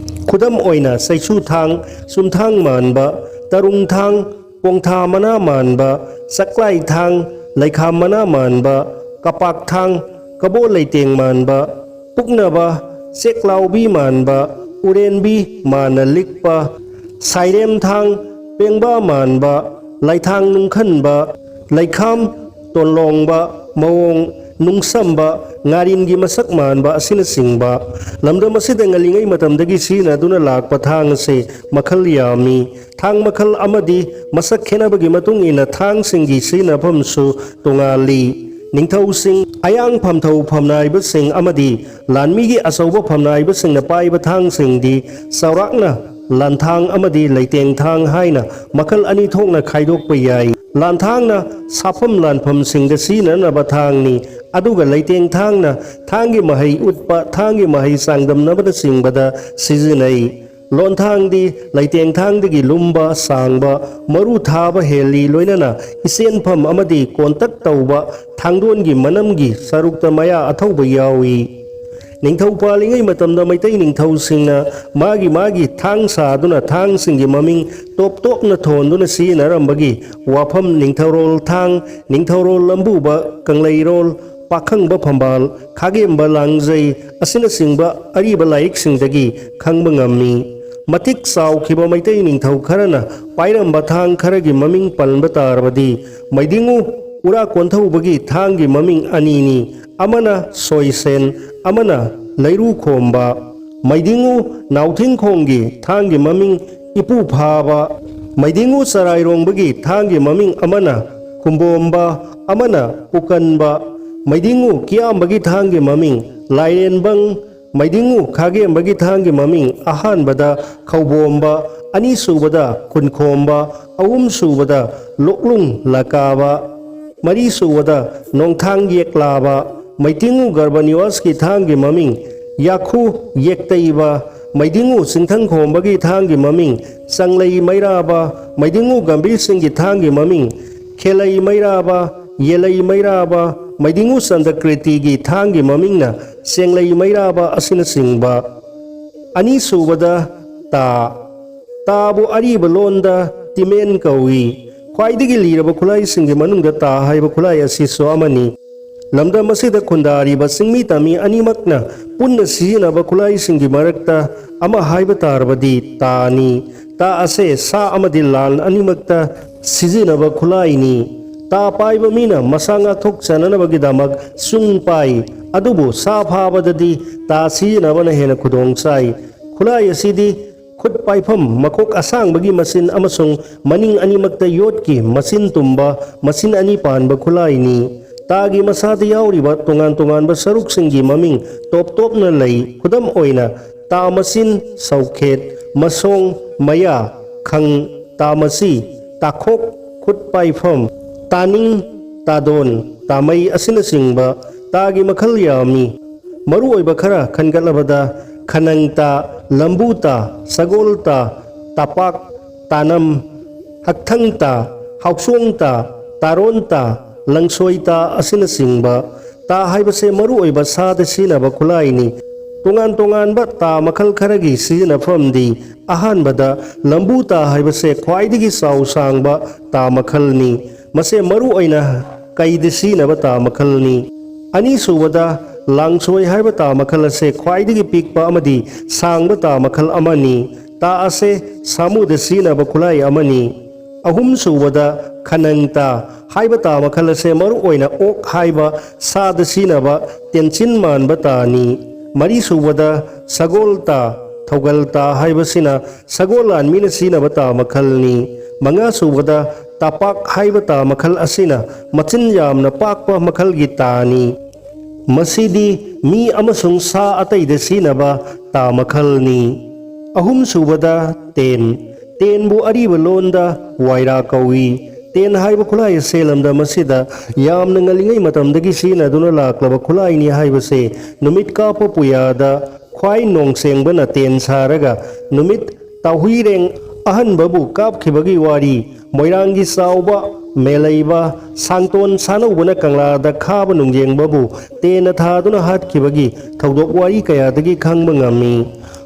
ꯈꯨꯗꯝ ꯑꯣꯏꯅ ꯆꯩꯁꯨ ꯊꯥꯡ, ꯆꯨꯝꯊꯥꯡ ꯃꯥꯟꯕ, ꯇꯔꯨꯡ ꯊꯥꯡ, ꯄꯣꯡꯊꯥ ꯃꯅꯥ ꯃꯥꯟꯕ, ꯆꯥꯛꯂꯥꯏ ꯊꯥꯡ, ꯂꯩꯈꯥꯝ ꯃꯅꯥ ꯃꯥꯟꯕ, ꯀꯄꯥꯛ ꯊꯥꯡ, ꯀꯕꯣ ꯂꯩꯇꯦꯡ ꯃꯥꯟꯕ, ꯄꯨꯛꯅꯕ, ꯆꯦꯛꯂꯥꯎꯕꯤ ꯃꯥꯟꯕ, ꯎꯔꯦꯟꯕꯤ ꯃꯥꯟꯅ ꯂꯤꯛꯄ, ꯁꯥꯏꯔꯦꯝ ꯊꯥꯡ, ꯄꯦꯡꯕꯥ ꯃꯥꯟꯕ, ꯂꯥꯏꯊꯥꯡ ꯅꯨꯡꯈꯟꯕ, ꯂꯩꯈꯥꯝ ꯇꯣꯟꯂꯣꯡꯕ ꯃꯑꯣꯡ, ꯅꯨꯡꯁꯝꯕ, ꯉꯥꯔꯤꯟꯒꯤ ꯃꯁꯛ ꯃꯥꯟꯕ ꯑꯁꯤꯅꯆꯤꯡꯕ꯫ ꯂꯝꯗꯝ ꯑꯁꯤꯗ ꯉꯜꯂꯤꯉꯩ ꯃꯇꯝꯗꯒꯤ ꯁꯤꯖꯤꯟꯅꯗꯨꯅ ꯂꯥꯛꯄ ꯊꯥꯡ ꯑꯁꯤ ꯃꯈꯜ ꯌꯥꯝꯃꯤ꯫ ꯊꯥꯡ ꯃꯈꯜ ꯑꯃꯗꯤ ꯃꯁꯛ ꯈꯦꯠꯅꯕꯒꯤ ꯃꯇꯨꯡ ꯏꯟꯅ ꯊꯥꯡꯁꯤꯡꯒꯤ ꯁꯤꯖꯤꯟꯅꯐꯝꯁꯨ ꯇꯣꯉꯥꯜꯂꯤ꯫ ꯅꯤꯡꯊꯧꯁꯤꯡ, ꯑꯌꯥꯡ ꯐꯝꯊꯧ ꯐꯝꯅꯥꯏꯕꯁꯤꯡ ꯑꯃꯗꯤ ꯂꯥꯟꯃꯤꯒꯤ ꯑꯆꯧꯕ ꯐꯝꯅꯥꯏꯕꯁꯤꯡꯅ ꯄꯥꯏꯕ ꯊꯥꯡꯁꯤꯡꯗꯤ ꯆꯥꯎꯔꯥꯛꯅ ꯂꯥꯟꯊꯥꯡ ꯑꯃꯗꯤ ꯂꯩꯇꯦꯡ ꯊꯥꯡ ꯍꯥꯏꯅ ꯃꯈꯜ ꯑꯅꯤ ꯊꯣꯛꯅ ꯈꯥꯏꯗꯣꯛꯄ ꯌꯥꯏ꯫ ꯂꯥꯟꯊꯥꯡꯅ ꯁꯥꯐꯝ ꯂꯥꯟꯐꯝꯁꯤꯡꯗ ꯁꯤꯖꯤꯟꯅꯅꯕ ꯊꯥꯡꯅꯤ, ꯑꯗꯨꯒ ꯂꯩꯇꯦꯡ ꯊꯥꯡꯅ ꯊꯥꯡꯒꯤ ꯃꯍꯩ ꯎꯠꯄ, ꯊꯥꯡꯒꯤ ꯃꯍꯩ ꯆꯥꯡꯗꯝꯅꯕꯅꯆꯤꯡꯕꯗ ꯁꯤꯖꯤꯟꯅꯩ꯫ ꯂꯣꯟꯊꯥꯡꯗꯤ ꯂꯩꯇꯦꯡꯊꯥꯡꯗꯒꯤ ꯂꯨꯝꯕ, ꯁꯥꯡꯕ, ꯃꯔꯨ ꯊꯥꯕ ꯍꯦꯜꯂꯤ, ꯂꯣꯏꯅꯅ ꯏꯆꯦꯟꯐꯝ ꯑꯃꯗꯤ ꯀꯣꯟꯇꯛ ꯇꯧꯕ ꯊꯥꯡꯗꯣꯟꯒꯤ ꯃꯅꯝꯒꯤ ꯁꯔꯨꯛꯇ ꯃꯌꯥ ꯑꯊꯧꯕ ꯌꯥꯎꯏ꯫ ꯅꯤꯡꯊꯧ ꯄꯥꯜꯂꯤꯉꯩ ꯃꯇꯝꯗ ꯃꯩꯇꯩ ꯅꯤꯡꯊꯧꯁꯤꯡꯅ ꯃꯥꯒꯤ ꯃꯥꯒꯤ ꯊꯥꯡ ꯁꯥꯗꯨꯅ ꯊꯥꯡꯁꯤꯡꯒꯤ ꯃꯃꯤꯡ ꯇꯣꯞ ꯇꯣꯞꯅ ꯊꯣꯟꯗꯨꯅ ꯁꯤꯖꯤꯟꯅꯔꯝꯕꯒꯤ ꯋꯥꯐꯝ ꯅꯤꯡꯊꯧꯔꯣꯜ ꯊꯥꯡ, ꯅꯤꯡꯊꯧꯔꯣꯜ ꯂꯝꯕꯨꯕ, ꯀꯪꯂꯩꯔꯣꯜ, ꯄꯥꯈꯪꯕ ꯐꯝꯕꯥꯜ, ꯈꯥꯒꯦꯝꯕ ꯂꯥꯡꯖꯩ ꯑꯁꯤꯅꯆꯤꯡꯕ ꯑꯔꯤꯕ ꯂꯥꯏꯔꯤꯛꯁꯤꯡꯗꯒꯤ ꯈꯪꯕ ꯉꯝꯃꯤ꯫ ꯃꯇꯤꯛ ꯆꯥꯎꯈꯤꯕ ꯃꯩꯇꯩ ꯅꯤꯡꯊꯧ ꯈꯔꯅ ꯄꯥꯏꯔꯝꯕ ꯊꯥꯡ ꯈꯔꯒꯤ ꯃꯃꯤꯡ ꯄꯟꯕ ꯇꯥꯔꯕꯗꯤ, ꯃꯩꯗꯤꯡꯉꯨ ꯎꯔꯥ ꯀꯣꯟꯊꯧꯕꯒꯤ ꯊꯥꯡꯒꯤ ꯃꯃꯤꯡ ꯑꯅꯤꯅꯤ, ꯑꯃꯅ ꯁꯣꯏꯁꯦꯟ, ꯑꯃꯅ ꯂꯩꯔꯨ ꯈꯣꯝꯕ꯫ ꯃꯩꯗꯤꯡꯉꯨ ꯅꯥꯎꯊꯤꯡꯈꯣꯡꯒꯤ ꯊꯥꯡꯒꯤ ꯃꯃꯤꯡ ꯏꯄꯨ ꯐꯥꯕ, ꯃꯩꯗꯤꯡꯉꯨ ꯆꯔꯥꯏꯔꯣꯡꯕꯒꯤ ꯊꯥꯡꯒꯤ ꯃꯃꯤꯡ ꯑꯃꯅ ꯈꯨꯝꯕꯣꯝꯕ, ꯑꯃꯅ ꯄꯨꯀꯟꯕ, ꯃꯩꯗꯤꯡꯉꯨ ꯀꯤꯌꯥꯝꯕꯒꯤ ꯊꯥꯡꯒꯤ ꯃꯃꯤꯡ ꯂꯥꯏꯔꯦꯟꯕꯪ, ꯃꯩꯗꯤꯡꯉꯨ ꯈꯥꯒꯦꯝꯕꯒꯤ ꯊꯥꯡꯒꯤ ꯃꯃꯤꯡ ꯑꯍꯥꯟꯕꯗ ꯈꯧꯕꯣꯝꯕ, ꯑꯅꯤꯁꯨꯕꯗ ꯈꯨꯟꯈꯣꯝꯕ, ꯑꯍꯨꯝꯁꯨꯕꯗ ꯂꯣꯛꯂꯨꯡ ꯂꯀꯥꯕ, ꯃꯔꯤꯁꯨꯕꯗ ꯅꯣꯡꯊꯥꯡ ꯌꯦꯛꯂꯥꯕ, ꯃꯩꯗꯤꯡꯉꯨ ꯒꯔꯕ ꯅꯤꯋꯥꯁꯀꯤ ꯊꯥꯡꯒꯤ ꯃꯃꯤꯡ ꯌꯥꯈꯨ ꯌꯦꯛꯇꯩꯕ, ꯃꯩꯗꯤꯡꯉꯨ ꯆꯤꯡꯊꯪ ꯈꯣꯝꯕꯒꯤ ꯊꯥꯡꯒꯤ ꯃꯃꯤꯡ ꯆꯪꯂꯩ ꯃꯩꯔꯥꯕ, ꯃꯩꯗꯤꯡꯉꯨ ꯒꯝꯚꯤꯔ ꯁꯤꯡꯒꯤ ꯊꯥꯡꯒꯤ ꯃꯃꯤꯡ ꯈꯦꯂꯩ ꯃꯩꯔꯥꯕ, ꯌꯦꯂꯩ ꯃꯩꯔꯥꯕ, ꯃꯩꯗꯤꯡꯉꯨ ꯆꯟꯗꯀ꯭ꯔꯤꯇꯤꯒꯤ ꯊꯥꯡꯒꯤ ꯃꯃꯤꯡꯅ ꯆꯦꯡꯂꯩ ꯃꯩꯔꯥꯕ ꯑꯁꯤꯅꯆꯤꯡꯕ꯫ ꯑꯅꯤꯁꯨꯕꯗ ꯇꯥ꯫ ꯇꯥꯕꯨ ꯑꯔꯤꯕ ꯂꯣꯟꯗ ꯇꯤꯃꯦꯟ ꯀꯧꯏ꯫ ꯈ꯭ꯋꯥꯏꯗꯒꯤ ꯂꯤꯔꯕ ꯈꯨꯠꯂꯥꯏꯁꯤꯡꯒꯤ ꯃꯅꯨꯡꯗ ꯇꯥ ꯍꯥꯏꯕ ꯈꯨꯠꯂꯥꯏ ꯑꯁꯤꯁꯨ ꯑꯃꯅꯤ꯫ ꯂꯝꯗꯝ ꯑꯁꯤꯗ ꯈꯨꯟꯗꯥꯔꯤꯕ ꯆꯤꯡꯃꯤ ꯇꯝꯃꯤ ꯑꯅꯤꯃꯛꯅ ꯄꯨꯟꯅ ꯁꯤꯖꯤꯟꯅꯕ ꯈꯨꯠꯂꯥꯏꯁꯤꯡꯒꯤ ꯃꯔꯛꯇ ꯑꯃ ꯍꯥꯏꯕ ꯇꯥꯔꯕꯗꯤ ꯇꯥꯅꯤ꯫ ꯇꯥ ꯑꯁꯦ ꯁꯥ ꯑꯃꯗꯤ ꯂꯥꯟ ꯑꯅꯤꯃꯛꯇ ꯁꯤꯖꯤꯟꯅꯕ ꯈꯨꯠꯂꯥꯏꯅꯤ꯫ ꯇꯥ ꯄꯥꯏꯕ ꯃꯤꯅ ꯃꯁꯥ ꯉꯥꯛꯊꯣꯛꯆꯅꯅꯕꯒꯤꯗꯃꯛ ꯆꯨꯡ ꯄꯥꯏ꯫ ꯑꯗꯨꯕꯨ ꯁꯥ ꯐꯥꯕꯗꯗꯤ ꯇꯥ ꯁꯤꯖꯤꯟꯅꯕꯅ ꯍꯦꯟꯅ ꯈꯨꯗꯣꯡ ꯆꯥꯏ꯫ ꯈꯨꯠꯂꯥꯏ ꯑꯁꯤꯗꯤ ꯈꯨꯠ ꯄꯥꯏꯐꯝ, ꯃꯈꯣꯛ ꯑꯁꯥꯡꯕꯒꯤ ꯃꯆꯤꯟ ꯑꯃꯁꯨꯡ ꯃꯅꯤꯡ ꯑꯅꯤꯃꯛꯇ ꯌꯣꯠꯀꯤ ꯃꯆꯤꯟ ꯇꯨꯝꯕ ꯃꯆꯤꯟ ꯑꯅꯤ ꯄꯥꯟꯕ ꯈꯨꯠꯂꯥꯏꯅꯤ꯫ ꯇꯥꯒꯤ ꯃꯁꯥꯗ ꯌꯥꯎꯔꯤꯕ ꯇꯣꯉꯥꯟ ꯇꯣꯉꯥꯟꯕ ꯁꯔꯨꯛꯁꯤꯡꯒꯤ ꯃꯃꯤꯡ ꯇꯣꯞ ꯇꯣꯞꯅ ꯂꯩ꯫ ꯈꯨꯗꯝ ꯑꯣꯏꯅ, ꯇꯥ ꯃꯆꯤꯟ, ꯁꯧꯈꯦꯠ, ꯃꯁꯣꯡ, ꯃꯌꯥ, ꯈꯪ, ꯇꯥ ꯃꯆꯤ, ꯇꯥꯈꯣꯛ, ꯈꯨꯠ ꯄꯥꯏꯐꯝ, ꯇꯥꯅꯤꯡ, ꯇꯥꯗꯣꯟ, ꯇꯥꯃꯩ ꯑꯁꯤꯅꯆꯤꯡꯕ ꯇꯥꯒꯤ ꯃꯈꯜ ꯌꯥꯝꯃꯤ꯫ ꯃꯔꯨꯑꯣꯏꯕ ꯈꯔ ꯈꯟꯒꯠꯂꯕꯗ, ꯈꯅꯪ ꯇꯥ, ꯂꯝꯕꯨ ꯇꯥ, ꯁꯒꯣꯜ ꯇꯥ, ꯇꯥꯄꯥꯛ, ꯇꯥꯅꯝ, ꯍꯛꯊꯪ ꯇꯥ, ꯍꯥꯎꯆꯣꯡ ꯇꯥ, ꯇꯥꯔꯣꯟ ꯇꯥ, ꯂꯪꯁꯣꯏ ꯇꯥ ꯑꯁꯤꯅꯆꯤꯡꯕ꯫ ꯇꯥ ꯍꯥꯏꯕꯁꯦ ꯃꯔꯨꯑꯣꯏꯕ ꯁꯥꯗ ꯁꯤꯖꯤꯟꯅꯕ ꯈꯨꯠꯂꯥꯏꯅꯤ꯫ ꯇꯣꯉꯥꯟ ꯇꯣꯉꯥꯟꯕ ꯇꯥ ꯃꯈꯜ ꯈꯔꯒꯤ ꯁꯤꯖꯤꯟꯅꯐꯝꯗꯤ, ꯑꯍꯥꯟꯕꯗ ꯂꯝꯕꯨ ꯇꯥ ꯍꯥꯏꯕꯁꯦ ꯈ꯭ꯋꯥꯏꯗꯒꯤ ꯆꯥꯎ ꯁꯥꯡꯕ ꯇꯥ ꯃꯈꯜꯅꯤ꯫ ꯃꯁꯦ ꯃꯔꯨꯑꯣꯏꯅ ꯀꯩꯗ ꯁꯤꯖꯤꯟꯅꯕ ꯇꯥ ꯃꯈꯜꯅꯤ꯫ ꯑꯅꯤꯁꯨꯕꯗ ꯂꯥꯡꯁꯣꯏ ꯍꯥꯏꯕ ꯇꯥ ꯃꯈꯜ ꯑꯁꯦ ꯈ꯭ꯋꯥꯏꯗꯒꯤ ꯄꯤꯛꯄ ꯑꯃꯗꯤ ꯁꯥꯡꯕ ꯇꯥ ꯃꯈꯜ ꯑꯃꯅꯤ꯫ ꯇꯥ ꯑꯁꯦ ꯁꯥꯃꯨꯗ ꯁꯤꯖꯤꯟꯅꯕ ꯈꯨꯠꯂꯥꯏ ꯑꯃꯅꯤ꯫ ꯑꯍꯨꯝꯁꯨꯕꯗ ꯈꯅꯪ ꯇꯥ ꯍꯥꯏꯕ ꯇꯥ ꯃꯈꯜ ꯑꯁꯦ ꯃꯔꯨꯑꯣꯏꯅ ꯑꯣꯛ ꯍꯥꯏꯕ ꯁꯥꯗ ꯁꯤꯖꯤꯟꯅꯕ ꯇꯦꯟꯆꯤꯟ ꯃꯥꯟꯕ ꯇꯥꯅꯤ꯫ ꯃꯔꯤꯁꯨꯕꯗ ꯁꯒꯣꯜ ꯇꯥ, ꯊꯧꯒꯜ ꯇꯥ ꯍꯥꯏꯕꯁꯤꯅ ꯁꯒꯣꯜ ꯂꯥꯟꯃꯤꯅ ꯁꯤꯖꯤꯟꯅꯕ ꯇꯥ ꯃꯈꯜꯅꯤ꯫ ꯃꯉꯥꯁꯨꯕꯗ ꯇꯥꯄꯥꯛ ꯍꯥꯏꯕ ꯇꯥ ꯃꯈꯜ ꯑꯁꯤꯅ ꯃꯆꯤꯟ ꯌꯥꯝꯅ ꯄꯥꯛꯄ ꯃꯈꯜꯒꯤ ꯇꯥꯅꯤ꯫ ꯃꯁꯤꯗꯤ ꯃꯤ ꯑꯃꯁꯨꯡ ꯁꯥ ꯑꯇꯩꯗ ꯁꯤꯖꯤꯟꯅꯕ ꯇꯥ ꯃꯈꯜꯅꯤ꯫ ꯑꯍꯨꯝꯁꯨꯕꯗ ꯇꯦꯟ꯫ ꯇꯦꯟꯕꯨ ꯑꯔꯤꯕ ꯂꯣꯟꯗ ꯋꯥꯏꯔꯥ ꯀꯧꯏ꯫ ꯇꯦꯟ ꯍꯥꯏꯕ ꯈꯨꯠꯂꯥꯏ ꯑꯁꯦ ꯂꯝꯗꯝ ꯑꯁꯤꯗ ꯌꯥꯝꯅ ꯉꯜꯂꯤꯉꯩ ꯃꯇꯝꯗꯒꯤ ꯁꯤꯖꯤꯟꯅꯗꯨꯅ ꯂꯥꯛꯂꯕ ꯈꯨꯠꯂꯥꯏꯅꯤ ꯍꯥꯏꯕꯁꯦ ꯅꯨꯃꯤꯠ ꯀꯥꯞꯄ ꯄꯨꯌꯥꯗ ꯈ꯭ꯋꯥꯏ ꯅꯣꯡꯁꯦꯡꯕꯅ ꯇꯦꯟ ꯁꯥꯔꯒ ꯅꯨꯃꯤꯠ ꯇꯥꯍꯨꯏꯔꯦꯡ ꯑꯍꯟꯕꯕꯨ ꯀꯥꯞꯈꯤꯕꯒꯤ ꯋꯥꯔꯤ, ꯃꯣꯏꯔꯥꯡꯒꯤ ꯆꯥꯎꯕ ꯃꯦꯂꯩꯕ ꯁꯥꯡꯇꯣꯟ ꯁꯥꯅꯧꯕꯅ ꯀꯪꯂꯥꯗ ꯈꯥꯕ ꯅꯨꯡꯖꯦꯡꯕꯕꯨ ꯇꯦꯟꯅ ꯊꯥꯗꯨꯅ ꯍꯥꯠꯈꯤꯕꯒꯤ ꯊꯧꯗꯣꯛ ꯋꯥꯔꯤ ꯀꯌꯥꯗꯒꯤ ꯈꯪꯕ ꯉꯝꯃꯤ꯫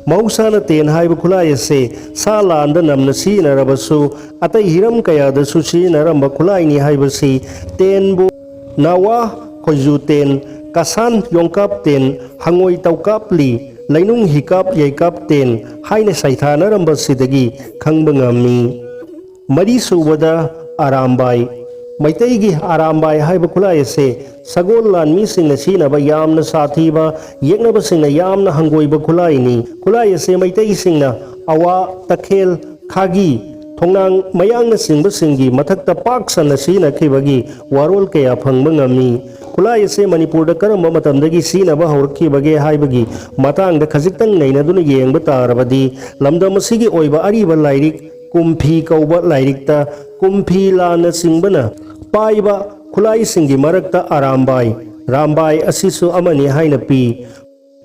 ꯃꯍꯧꯁꯥꯅ ꯇꯦꯟ ꯍꯥꯏꯕ ꯈꯨꯠꯂꯥꯏ ꯑꯁꯦ ꯁꯥ ꯂꯥꯟꯗ ꯅꯝꯅ ꯁꯤꯖꯤꯟꯅꯔꯕꯁꯨ, ꯑꯇꯩ ꯍꯤꯔꯝ ꯀꯌꯥꯗꯁꯨ ꯁꯤꯖꯤꯟꯅꯔꯝꯕ ꯈꯨꯠꯂꯥꯏꯅꯤ ꯍꯥꯏꯕꯁꯤ ꯇꯦꯟꯕꯨ ꯅꯥꯋꯥ, ꯈꯣꯏꯖꯨ ꯇꯦꯟ, ꯀꯁꯥꯟ, ꯌꯣꯡꯀꯥꯞ ꯇꯦꯟ, ꯍꯉꯣꯏ ꯇꯧꯀꯥꯞꯂꯤ, ꯂꯩꯅꯨꯡ ꯍꯤꯀꯥꯞ ꯌꯩꯀꯥꯞ ꯇꯦꯟ ꯍꯥꯏꯅ ꯁꯩꯊꯥꯅꯔꯝꯕꯁꯤꯗꯒꯤ ꯈꯪꯕ ꯉꯝꯃꯤ꯫ ꯃꯔꯤꯁꯨꯕꯗ ꯑꯔꯥꯝꯕꯥꯏ꯫ ꯃꯩꯇꯩꯒꯤ ꯑꯔꯥꯝꯕꯥꯏ ꯍꯥꯏꯕ ꯈꯨꯠꯂꯥꯏ ꯑꯁꯦ ꯁꯒꯣꯜ ꯂꯥꯟꯃꯤꯁꯤꯡꯅ ꯁꯤꯖꯤꯟꯅꯕ ꯌꯥꯝꯅ ꯁꯥꯊꯤꯕ, ꯌꯦꯛꯅꯕꯁꯤꯡꯅ ꯌꯥꯝꯅ ꯍꯪꯒꯣꯏꯕ ꯈꯨꯠꯂꯥꯏꯅꯤ꯫ ꯈꯨꯠꯂꯥꯏ ꯑꯁꯦ ꯃꯩꯇꯩꯁꯤꯡꯅ ꯑꯋꯥ, ꯇꯈꯦꯜ, ꯈꯥꯒꯤ, ꯊꯣꯡꯅꯥꯡ ꯃꯌꯥꯡꯅꯆꯤꯡꯕꯁꯤꯡꯒꯤ ꯃꯊꯛꯇ ꯄꯥꯛ ꯁꯟꯅ ꯁꯤꯖꯤꯟꯅꯈꯤꯕꯒꯤ ꯋꯥꯔꯣꯜ ꯀꯌꯥ ꯐꯪꯕ ꯉꯝꯃꯤ꯫ ꯈꯨꯠꯂꯥꯏ ꯑꯁꯦ ꯃꯅꯤꯄꯨꯔꯗ ꯀꯔꯝꯕ ꯃꯇꯝꯗꯒꯤ ꯁꯤꯖꯤꯟꯅꯕ ꯍꯧꯔꯛꯈꯤꯕꯒꯦ ꯍꯥꯏꯕꯒꯤ ꯃꯇꯥꯡꯗ ꯈꯖꯤꯛꯇꯪ ꯅꯩꯅꯗꯨꯅ ꯌꯦꯡꯕ ꯇꯥꯔꯕꯗꯤ, ꯂꯝꯗꯝ ꯑꯁꯤꯒꯤ ꯑꯣꯏꯕ ꯑꯔꯤꯕ ꯂꯥꯏꯔꯤꯛ ꯀꯨꯝꯐꯤ ꯀꯧꯕ ꯂꯥꯏꯔꯤꯛꯇ ꯀꯨꯝꯐꯤ ꯂꯥꯟꯅꯆꯤꯡꯕꯅ ꯄꯥꯏꯕ ꯈꯨꯠꯂꯥꯏꯁꯤꯡꯒꯤ ꯃꯔꯛꯇ ꯑꯔꯥꯝꯕꯥꯏ, ꯔꯥꯝꯕꯥꯏ ꯑꯁꯤꯁꯨ ꯑꯃꯅꯤ ꯍꯥꯏꯅ ꯄꯤ꯫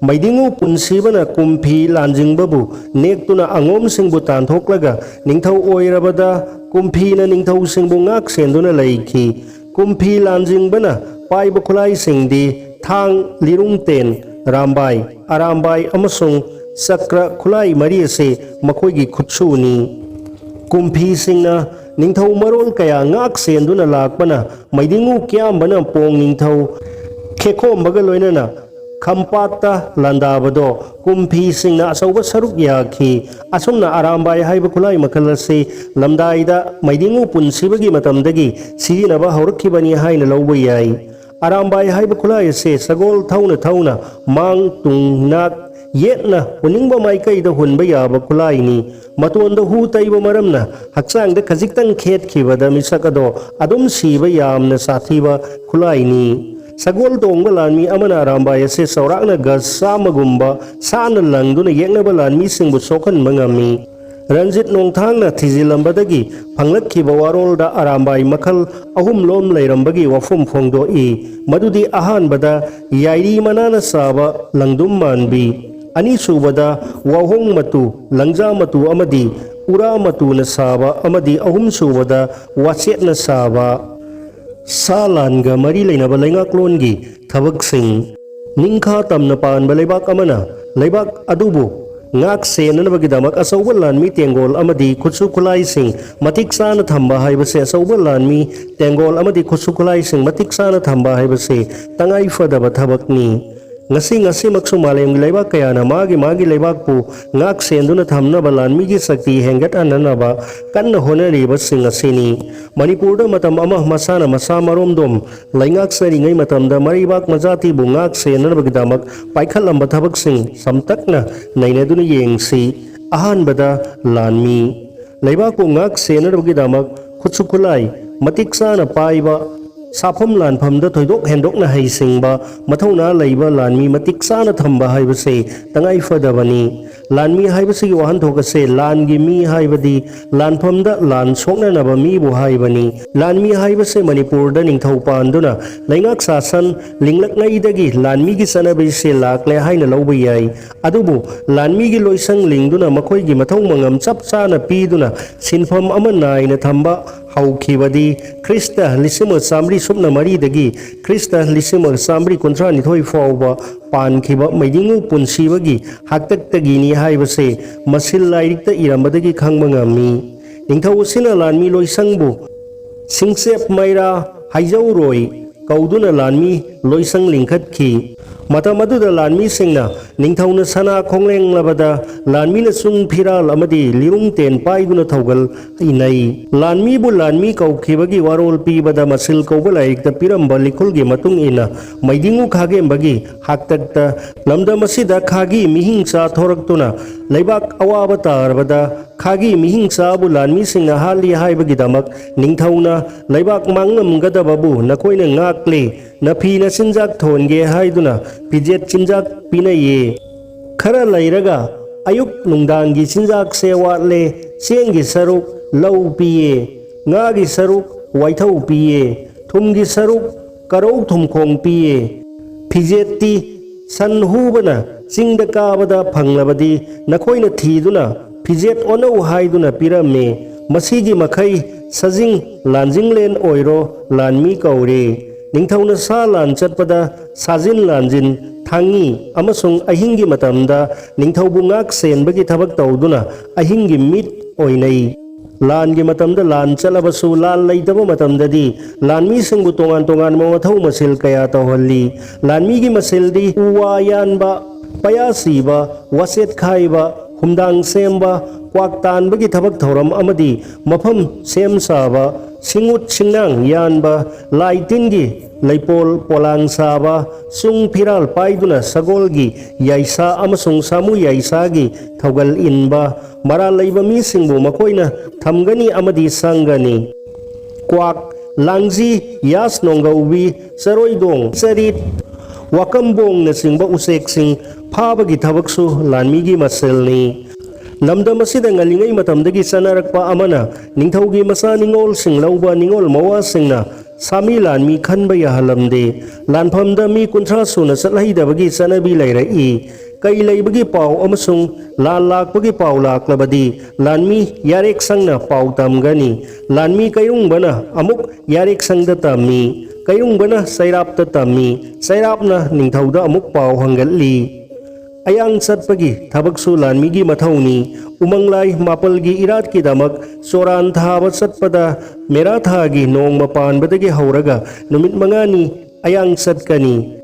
ꯃꯩꯗꯤꯡꯉꯨ ꯄꯨꯟꯁꯤꯕꯅ ꯀꯨꯝꯐꯤ ꯂꯥꯟꯖꯤꯡꯕꯕꯨ ꯅꯦꯛꯇꯨꯅ ꯑꯉꯣꯝꯁꯤꯡꯕꯨ ꯇꯥꯟꯊꯣꯛꯂꯒ ꯅꯤꯡꯊꯧ ꯑꯣꯏꯔꯕꯗ ꯀꯨꯝꯐꯤꯅ ꯅꯤꯡꯊꯧꯁꯤꯡꯕꯨ ꯉꯥꯛ ꯁꯦꯟꯗꯨꯅ ꯂꯩꯈꯤ꯫ ꯀꯨꯝꯐꯤ ꯂꯥꯟꯖꯤꯡꯕꯅ ꯄꯥꯏꯕ ꯈꯨꯠꯂꯥꯏꯁꯤꯡꯗꯤ ꯊꯥꯡ, ꯂꯤꯔꯨꯡꯇꯦꯟ, ꯔꯥꯝꯕꯥꯏ, ꯑꯔꯥꯝꯕꯥꯏ ꯑꯃꯁꯨꯡ ꯆꯀ꯭ꯔ ꯈꯨꯠꯂꯥꯏ ꯃꯔꯤ ꯑꯁꯤ ꯃꯈꯣꯏꯒꯤ ꯈꯨꯠꯁꯨꯅꯤ꯫ ꯀꯨꯝꯐꯤꯁꯤꯡꯅ ꯅꯤꯡꯊꯧ ꯃꯔꯣꯜ ꯀꯌꯥ ꯉꯥꯛ ꯁꯦꯟꯗꯨꯅ ꯂꯥꯛꯄꯅ ꯃꯩꯗꯤꯡꯉꯨ ꯀꯤꯌꯥꯝꯕꯅ ꯄꯣꯡ ꯅꯤꯡꯊꯧ ꯈꯦꯈꯣꯝꯕꯒ ꯂꯣꯏꯅꯅ ꯈꯝꯄꯥꯠꯇ ꯂꯥꯟꯗꯥꯕꯗꯣ ꯀꯨꯝꯐꯤꯁꯤꯡꯅ ꯑꯆꯧꯕ ꯁꯔꯨꯛ ꯌꯥꯈꯤ꯫ ꯑꯁꯨꯝꯅ ꯑꯔꯥꯝꯕꯥꯏ ꯍꯥꯏꯕ ꯈꯨꯠꯂꯥꯏ ꯃꯈꯜ ꯑꯁꯤ ꯂꯝꯗꯥꯏꯗ ꯃꯩꯗꯤꯡꯉꯨ ꯄꯨꯟꯁꯤꯕꯒꯤ ꯃꯇꯝꯗꯒꯤ ꯁꯤꯖꯤꯟꯅꯕ ꯍꯧꯔꯛꯈꯤꯕꯅꯤ ꯍꯥꯏꯅ ꯂꯧꯕ ꯌꯥꯏ꯫ ꯑꯔꯥꯝꯕꯥꯏ ꯍꯥꯏꯕ ꯈꯨꯠꯂꯥꯏ ꯑꯁꯤ ꯁꯒꯣꯜ ꯊꯧꯅ ꯊꯧꯅ ꯃꯥꯡ ꯇꯨꯡ ꯅꯥꯛ ꯌꯦꯠꯅ ꯍꯨꯅꯤꯡꯕ ꯃꯥꯏꯀꯩꯗ ꯍꯨꯟꯕ ꯌꯥꯕ ꯈꯨꯠꯂꯥꯏꯅꯤ꯫ ꯃꯇꯣꯟꯗ ꯍꯨ ꯇꯩꯕ ꯃꯔꯝꯅ ꯍꯛꯆꯥꯡꯗ ꯈꯖꯤꯛꯇꯪ ꯈꯦꯠꯈꯤꯕꯗ ꯃꯤꯁꯛ ꯑꯗꯣ ꯑꯗꯨꯝ ꯁꯤꯕ ꯌꯥꯝꯅ ꯁꯥꯊꯤꯕ ꯈꯨꯠꯂꯥꯏꯅꯤ꯫ ꯁꯒꯣꯜ ꯇꯣꯡꯕ ꯂꯥꯟꯃꯤ ꯑꯃꯅ ꯑꯔꯥꯝꯕꯥꯏ ꯑꯁꯤ ꯆꯥꯎꯔꯥꯛꯅ ꯒꯖ ꯆꯥꯝꯃꯒꯨꯝꯕ ꯁꯥꯟꯅ ꯂꯪꯗꯨꯅ ꯌꯦꯛꯅꯕ ꯂꯥꯟꯃꯤꯁꯤꯡꯕꯨ ꯁꯣꯛꯍꯟꯕ ꯉꯝꯃꯤ꯫ ꯔꯟꯖꯤꯠ ꯅꯣꯡꯊꯥꯡꯅ ꯊꯤꯖꯤꯜꯂꯝꯕꯗꯒꯤ ꯐꯪꯂꯛꯈꯤꯕ ꯋꯥꯔꯣꯜꯗ ꯑꯔꯥꯝꯕꯥꯏ ꯃꯈꯜ ꯑꯍꯨꯝꯂꯣꯝ ꯂꯩꯔꯝꯕꯒꯤ ꯋꯥꯐꯝ ꯐꯣꯡꯗꯣꯛꯏ꯫ ꯃꯗꯨꯗꯤ ꯑꯍꯥꯟꯕꯗ ꯌꯥꯏꯔꯤ ꯃꯅꯥꯅ ꯁꯥꯕ ꯂꯪꯗꯨꯝ ꯃꯥꯟꯕꯤ, ꯑꯅꯤꯁꯨꯕꯗ ꯋꯥꯍꯣꯡ ꯃꯇꯨ, ꯂꯪꯖꯥ ꯃꯇꯨ ꯑꯃꯗꯤ ꯎꯔꯥ ꯃꯇꯨꯅ ꯁꯥꯕ ꯑꯃꯗꯤ ꯑꯍꯨꯝꯁꯨꯕꯗ ꯋꯥꯆꯦꯠꯅ ꯁꯥꯕ꯫ ꯁꯥ ꯂꯥꯟꯒ ꯃꯔꯤ ꯂꯩꯅꯕ ꯂꯩꯉꯥꯛꯂꯣꯟꯒꯤ ꯊꯕꯛꯁꯤꯡ꯫ ꯅꯤꯡꯈꯥ ꯇꯝꯅ ꯄꯥꯟꯕ ꯂꯩꯕꯥꯛ ꯑꯃꯅ ꯂꯩꯕꯥꯛ ꯑꯗꯨꯕꯨ ꯉꯥꯛ ꯁꯦꯟꯅꯅꯕꯒꯤꯗꯃꯛ ꯑꯆꯧꯕ ꯂꯥꯟꯃꯤ ꯇꯦꯡꯒꯣꯜ ꯑꯃꯗꯤ ꯈꯨꯠꯁꯨ ꯈꯨꯠꯂꯥꯏꯁꯤꯡ ꯃꯇꯤꯛ ꯆꯥꯅ ꯊꯝꯕ ꯍꯥꯏꯕꯁꯤ ꯑꯆꯧꯕ ꯂꯥꯟꯃꯤ ꯇꯦꯡꯒꯣꯜ ꯑꯃꯗꯤ ꯈꯨꯠꯁꯨ ꯈꯨꯠꯂꯥꯏꯁꯤꯡ ꯃꯇꯤꯛ ꯆꯥꯅ ꯊꯝꯕ ꯍꯥꯏꯕꯁꯤ ꯇꯉꯥꯏ ꯐꯗꯕ ꯊꯕꯛꯅꯤ꯫ ꯉꯁꯤ ꯉꯁꯤꯃꯛꯁꯨ ꯃꯥꯂꯦꯝꯒꯤ ꯂꯩꯕꯥꯛ ꯀꯌꯥꯅ ꯃꯥꯒꯤ ꯃꯥꯒꯤ ꯂꯩꯕꯥꯛꯄꯨ ꯉꯥꯛ ꯁꯦꯟꯗꯨꯅ ꯊꯝꯅꯕ ꯂꯥꯟꯃꯤꯒꯤ ꯁꯛꯇꯤ ꯍꯦꯟꯒꯠꯍꯟꯅꯅꯕ ꯀꯟꯅ ꯍꯣꯠꯅꯔꯤꯕꯁꯤꯡ ꯑꯁꯤꯅꯤ꯫ ꯃꯅꯤꯄꯨꯔꯗ ꯃꯇꯝ ꯑꯃ ꯃꯁꯥꯅ ꯃꯁꯥ ꯃꯔꯣꯝꯗꯣꯝ ꯂꯩꯉꯥꯛꯆꯔꯤꯉꯩ ꯃꯇꯝꯗ ꯃꯔꯩꯕꯥꯛ ꯃꯆꯥꯇꯤꯕꯨ ꯉꯥꯛ ꯁꯦꯟꯅꯅꯕꯒꯤꯗꯃꯛ ꯄꯥꯏꯈꯠꯂꯝꯕ ꯊꯕꯛꯁꯤꯡ ꯁꯝꯇꯛꯅ ꯅꯩꯅꯗꯨꯅ ꯌꯦꯡꯁꯤ꯫ ꯑꯍꯥꯟꯕꯗ, ꯂꯥꯟꯃꯤ꯫ ꯂꯩꯕꯥꯛꯄꯨ ꯉꯥꯛ ꯁꯦꯟꯅꯅꯕꯒꯤꯗꯃꯛ ꯈꯨꯠꯁꯨ ꯈꯨꯠꯂꯥꯏ ꯃꯇꯤꯛ ꯆꯥꯅ ꯄꯥꯏꯕ ꯁꯥꯐꯝ ꯂꯥꯟꯐꯝꯗ ꯊꯣꯏꯗꯣꯛ ꯍꯦꯟꯗꯣꯛꯅ ꯍꯩꯁꯤꯡꯕ, ꯃꯊꯧꯅꯥ ꯂꯩꯕ ꯂꯥꯟꯃꯤ ꯃꯇꯤꯛ ꯆꯥꯅ ꯊꯝꯕ ꯍꯥꯏꯕꯁꯤ ꯇꯉꯥꯏ ꯐꯗꯕꯅꯤ꯫ ꯂꯥꯟꯃꯤ ꯍꯥꯏꯕꯁꯤꯒꯤ ꯋꯥꯍꯟꯊꯣꯛ ꯑꯁꯦ ꯂꯥꯟꯒꯤ ꯃꯤ ꯍꯥꯏꯕꯗꯤ ꯂꯥꯟꯐꯝꯗ ꯂꯥꯟ ꯁꯣꯛꯅꯅꯕ ꯃꯤꯕꯨ ꯍꯥꯏꯕꯅꯤ꯫ ꯂꯥꯟꯃꯤ ꯍꯥꯏꯕꯁꯦ ꯃꯅꯤꯄꯨꯔꯗ ꯅꯤꯡꯊꯧ ꯄꯥꯟꯗꯨꯅ ꯂꯩꯉꯥꯛ ꯁꯥꯁꯟ ꯂꯤꯡꯂꯛꯉꯩꯗꯒꯤ ꯂꯥꯟꯃꯤꯒꯤ ꯆꯠꯅꯕꯤꯁꯦ ꯂꯥꯛꯂꯦ ꯍꯥꯏꯅ ꯂꯧꯕ ꯌꯥꯏ꯫ ꯑꯗꯨꯕꯨ ꯂꯥꯟꯃꯤꯒꯤ ꯂꯣꯏꯁꯪ ꯂꯤꯡꯗꯨꯅ ꯃꯈꯣꯏꯒꯤ ꯃꯊꯧ ꯃꯉꯝ ꯆꯞ ꯆꯥꯅ ꯄꯤꯗꯨꯅ ꯁꯤꯟꯐꯝ ꯑꯃ ꯅꯥꯏꯅ ꯊꯝꯕ ꯍꯧꯈꯤꯕꯗꯤ ꯈ꯭ꯔꯤꯁꯇ ꯂꯤꯁꯤꯡ ꯑꯃ ꯆꯥꯃꯔꯤ ꯁꯨꯞꯅ ꯃꯔꯤꯗꯒꯤ ꯈ꯭ꯔꯤꯁꯇ ꯂꯤꯁꯤꯡ ꯑꯃ ꯆꯥꯃꯔꯤ ꯀꯨꯟꯊ꯭ꯔꯥ ꯅꯤꯊꯣꯏ ꯐꯥꯎꯕ ꯄꯥꯟꯈꯤꯕ ꯃꯩꯗꯤꯡꯉꯨ ꯄꯨꯟꯁꯤꯕꯒꯤ ꯍꯥꯛꯇꯛꯇꯒꯤꯅꯤ ꯍꯥꯏꯕꯁꯦ ꯃꯁꯤꯜ ꯂꯥꯏꯔꯤꯛꯇ ꯏꯔꯝꯕꯗꯒꯤ ꯈꯪꯕ ꯉꯝꯃꯤ꯫ ꯅꯤꯡꯊꯧ ꯑꯁꯤꯅ ꯂꯥꯟꯃꯤ ꯂꯣꯏꯁꯪꯕꯨ ꯁꯤꯡꯆꯦꯞ ꯃꯩꯔꯥ ꯍꯥꯏꯖꯧꯔꯣꯏ ꯀꯧꯗꯨꯅ ꯂꯥꯟꯃꯤ ꯂꯣꯏꯁꯪ ꯂꯤꯡꯈꯠꯈꯤ꯫ ꯃꯇꯝ ꯑꯗꯨꯗ ꯂꯥꯟꯃꯤꯁꯤꯡꯅ ꯅꯤꯡꯊꯧꯅ ꯁꯅꯥ ꯈꯣꯡꯂꯦꯡꯂꯕꯗ ꯂꯥꯟꯃꯤꯅ ꯆꯨꯡ ꯐꯤꯔꯥꯜ ꯑꯃꯗꯤ ꯂꯤꯔꯨꯡ ꯇꯦꯟ ꯄꯥꯏꯗꯨꯅ ꯊꯧꯒꯜ ꯏꯅꯩ꯫ ꯂꯥꯟꯃꯤꯕꯨ ꯂꯥꯟꯃꯤ ꯀꯧꯈꯤꯕꯒꯤ ꯋꯥꯔꯣꯜ ꯄꯤꯕꯗ ꯃꯁꯤꯜ ꯀꯧꯕ ꯂꯥꯏꯔꯤꯛꯇ ꯄꯤꯔꯝꯕ ꯂꯤꯈꯨꯜꯒꯤ ꯃꯇꯨꯡ ꯏꯟꯅ ꯃꯩꯗꯤꯡꯉꯨ ꯈꯥꯒꯦꯝꯕꯒꯤ ꯍꯥꯛꯇꯛꯇ ꯂꯝꯗꯝ ꯑꯁꯤꯗ ꯈꯥꯒꯤ ꯃꯤꯍꯤꯡ ꯆꯥ ꯊꯣꯔꯛꯇꯨꯅ ꯂꯩꯕꯥꯛ ꯑꯋꯥꯕ ꯇꯥꯔꯕꯗ ꯈꯥꯒꯤ ꯃꯤꯍꯤꯡ ꯆꯥꯕꯨ ꯂꯥꯟꯃꯤꯁꯤꯡꯅ ꯍꯥꯠꯂꯤ ꯍꯥꯏꯕꯒꯤꯗꯃꯛ ꯅꯤꯡꯊꯧꯅ ꯂꯩꯕꯥꯛ ꯃꯥꯡꯂꯝꯒꯗꯕꯕꯨ ꯅꯈꯣꯏꯅ ꯉꯥꯛꯂꯦ, ꯅꯐꯤ ꯅꯆꯤꯟꯖꯥꯛ ꯊꯣꯟꯒꯦ ꯍꯥꯏꯗꯨꯅ ꯐꯤꯖꯦꯠ ꯆꯤꯟꯖꯥꯛ ꯄꯤꯅꯩꯌꯦ꯫ ꯈꯔ ꯂꯩꯔꯒ ꯑꯌꯨꯛ ꯅꯨꯡꯗꯥꯡꯒꯤ ꯆꯤꯟꯖꯥꯛꯁꯦ ꯋꯥꯠꯂꯦ, ꯆꯦꯡꯒꯤ ꯁꯔꯨꯛ ꯂꯧ ꯄꯤꯌꯦ, ꯉꯥꯒꯤ ꯁꯔꯨꯛ ꯋꯥꯏꯊꯧ ꯄꯤꯌꯦ, ꯊꯨꯝꯒꯤ ꯁꯔꯨꯛ ꯀꯔꯧ ꯊꯨꯝꯈꯣꯡ ꯄꯤꯌꯦ꯫ ꯐꯤꯖꯦꯠꯇꯤ ꯁꯟ ꯍꯨꯕꯅ ꯆꯤꯡꯗ ꯀꯥꯕꯗ ꯐꯪꯂꯕꯗꯤ ꯅꯈꯣꯏꯅ ꯊꯤꯗꯨꯅ ꯐꯤꯖꯦꯠ ꯑꯣꯟꯅꯧ ꯍꯥꯏꯗꯨꯅ ꯄꯤꯔꯝꯃꯤ꯫ ꯃꯁꯤꯒꯤ ꯃꯈꯩ ꯁꯖꯤꯡ ꯂꯥꯟꯖꯤꯡꯂꯦꯟ ꯑꯣꯏꯔꯣ ꯂꯥꯟꯃꯤ ꯀꯧꯔꯦ꯫ ꯅꯤꯡꯊꯧꯅ ꯁꯥ ꯂꯥꯟ ꯆꯠꯄꯗ ꯁꯥꯖꯤꯟ ꯂꯥꯟꯖꯤꯟ, ꯊꯥꯡꯉꯤ ꯑꯃꯁꯨꯡ ꯑꯍꯤꯡꯒꯤ ꯃꯇꯝꯗ ꯅꯤꯡꯊꯧꯕꯨ ꯉꯥꯛ ꯁꯦꯟꯕꯒꯤ ꯊꯕꯛ ꯇꯧꯗꯨꯅ ꯑꯍꯤꯡꯒꯤ ꯃꯤꯠ ꯑꯣꯏꯅꯩ꯫ ꯂꯥꯟꯒꯤ ꯃꯇꯝꯗ ꯂꯥꯟ ꯆꯠꯂꯕꯁꯨ ꯂꯥꯟ ꯂꯩꯇꯕ ꯃꯇꯝꯗꯗꯤ ꯂꯥꯟꯃꯤꯁꯤꯡꯕꯨ ꯇꯣꯉꯥꯟ ꯇꯣꯉꯥꯟꯕ ꯃꯊꯧ ꯃꯁꯤꯜ ꯀꯌꯥ ꯇꯧꯍꯜꯂꯤ꯫ ꯂꯥꯟꯃꯤꯒꯤ ꯃꯁꯤꯜꯗꯤ ꯎ ꯋꯥ ꯌꯥꯟꯕ, ꯄꯌꯥ ꯁꯤꯕ, ꯋꯥꯆꯦꯠ ꯈꯥꯏꯕ, ꯍꯨꯝꯗꯥꯡ ꯁꯦꯝꯕ, ꯀ꯭ꯋꯥꯛ ꯇꯥꯟꯕꯒꯤ ꯊꯕꯛ ꯊꯧꯔꯝ ꯑꯃꯗꯤ ꯃꯐꯝ ꯁꯦꯝ ꯁꯥꯕ, ꯁꯤꯡꯎꯠ ꯁꯤꯡꯅꯥꯡ ꯌꯥꯟꯕ, ꯂꯥꯏ ꯇꯤꯟꯒꯤ ꯂꯩꯄꯣꯜ ꯄꯣꯂꯥꯡ ꯁꯥꯕ, ꯆꯨꯡ ꯐꯤꯔꯥꯜ ꯄꯥꯏꯗꯨꯅ ꯁꯒꯣꯜꯒꯤ ꯌꯥꯏꯁꯥ ꯑꯃꯁꯨꯡ ꯁꯥꯃꯨ ꯌꯥꯏꯁꯥꯒꯤ ꯊꯧꯒꯜ ꯏꯟꯕ, ꯃꯔꯥꯜ ꯂꯩꯕ ꯃꯤꯁꯤꯡꯕꯨ ꯃꯈꯣꯏꯅ ꯊꯝꯒꯅꯤ ꯑꯃꯗꯤ ꯁꯪꯒꯅꯤ꯫ ꯀ꯭ꯋꯥꯛ ꯂꯥꯡꯖꯤ, ꯌꯥꯁ ꯅꯣꯡꯒꯧꯕꯤ, ꯆꯔꯣꯏꯗꯣꯡ, ꯆꯔꯤꯠ, ꯋꯥꯀꯝꯕꯣꯡꯅꯆꯤꯡꯕ ꯎꯆꯦꯛꯁꯤꯡ ꯐꯥꯕꯒꯤ ꯊꯕꯛꯁꯨ ꯂꯥꯟꯃꯤꯒꯤ ꯃꯁꯦꯜꯅꯤ꯫ ꯂꯝꯗꯝ ꯑꯁꯤꯗ ꯉꯜꯂꯤꯉꯩ ꯃꯇꯝꯗꯒꯤ ꯆꯠꯅꯔꯛꯄ ꯑꯃꯅ ꯅꯤꯡꯊꯧꯒꯤ ꯃꯆꯥ ꯅꯤꯉꯣꯜꯁꯤꯡ ꯂꯧꯕ ꯅꯤꯉꯣꯜ ꯃꯋꯥꯁꯤꯡꯅ ꯁꯥꯃꯤ ꯂꯥꯟꯃꯤ ꯈꯟꯕ ꯌꯥꯍꯜꯂꯝꯗꯦ꯫ ꯂꯥꯟꯐꯝꯗ ꯃꯤ ꯀꯨꯟꯊ꯭ꯔꯥ ꯁꯨꯅ ꯆꯠꯍꯩꯗꯕꯒꯤ ꯆꯠꯅꯕꯤ ꯂꯩꯔꯛꯏ꯫ ꯀꯩ ꯂꯩꯕꯒꯤ ꯄꯥꯎ ꯑꯃꯁꯨꯡ ꯂꯥꯟ ꯂꯥꯛꯄꯒꯤ ꯄꯥꯎ ꯂꯥꯛꯂꯕꯗꯤ ꯂꯥꯟꯃꯤ ꯌꯥꯔꯦꯛꯁꯪꯅ ꯄꯥꯎ ꯇꯝꯒꯅꯤ꯫ ꯂꯥꯟꯃꯤ ꯀꯩꯔꯨꯡꯕꯅ ꯑꯃꯨꯛ ꯌꯥꯔꯦꯛꯁꯪꯗ ꯇꯝꯃꯤ꯫ ꯀꯩꯔꯨꯡꯕꯅ ꯆꯩꯔꯥꯞꯇ ꯇꯝꯃꯤ꯫ ꯆꯩꯔꯥꯞꯅ ꯅꯤꯡꯊꯧꯗ ꯑꯃꯨꯛ ꯄꯥꯎ ꯍꯪꯒꯠꯂꯤ꯫ ꯑꯌꯥꯡ ꯆꯠꯄꯒꯤ ꯊꯕꯛꯁꯨ ꯂꯥꯟꯃꯤꯒꯤ ꯃꯊꯧꯅꯤ꯫ ꯎꯃꯪ ꯂꯥꯏ ꯃꯥꯄꯜꯒꯤ ꯏꯔꯥꯠꯀꯤꯗꯃꯛ ꯆꯣꯔꯥꯟ ꯊꯥꯕ ꯆꯠꯄꯗ ꯃꯦꯔꯥ ꯊꯥꯒꯤ ꯅꯣꯡꯃ ꯄꯥꯟꯕꯗꯒꯤ ꯍꯧꯔꯒ ꯅꯨꯃꯤꯠ ꯃꯉꯥꯅꯤ ꯑꯌꯥꯡ ꯆꯠꯀꯅꯤ꯫